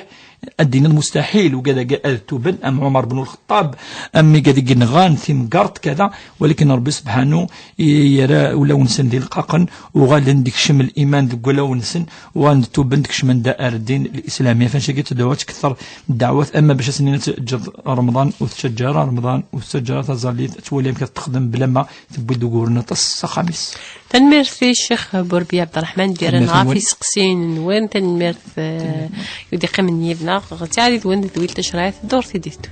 ad d-tiniḍ mustaḥil, ugad-agi ad tuben, am Ɛumar ben Lxeṭṭab, am wigad i yenɣan timgerṭ, kada, walakin Rebbi sebḥanu i-, yerra ulawen-nsen d ileqqaqen, uɣalen d-ikcem liman deg wulawen-nsen, uɣalen d tuben, d-kecmen da ar ddin lislami. Ɣef wannect-agi ttedduɣ ad tketteṛ ddeɛwat, ama bac ad sen-nini ad teǧǧeḍ Remḍan ur tettaǧǧa ara, Remḍan ur tettaǧǧa ara taẓallit, ad twali amek ad texdem bla ma tewwi-d uguren aṭas s axxam-is. Tanemmirt i Ccix Burbi Ɛebderreḥman, d-yerran ɣef yiseqsiyen-nwen. Tanemmirt, eh, i d-iqqimen yid-neɣ. Ɣer tiɛad-nwen d Wil Tacriɛt, ddurt i d-iteddun.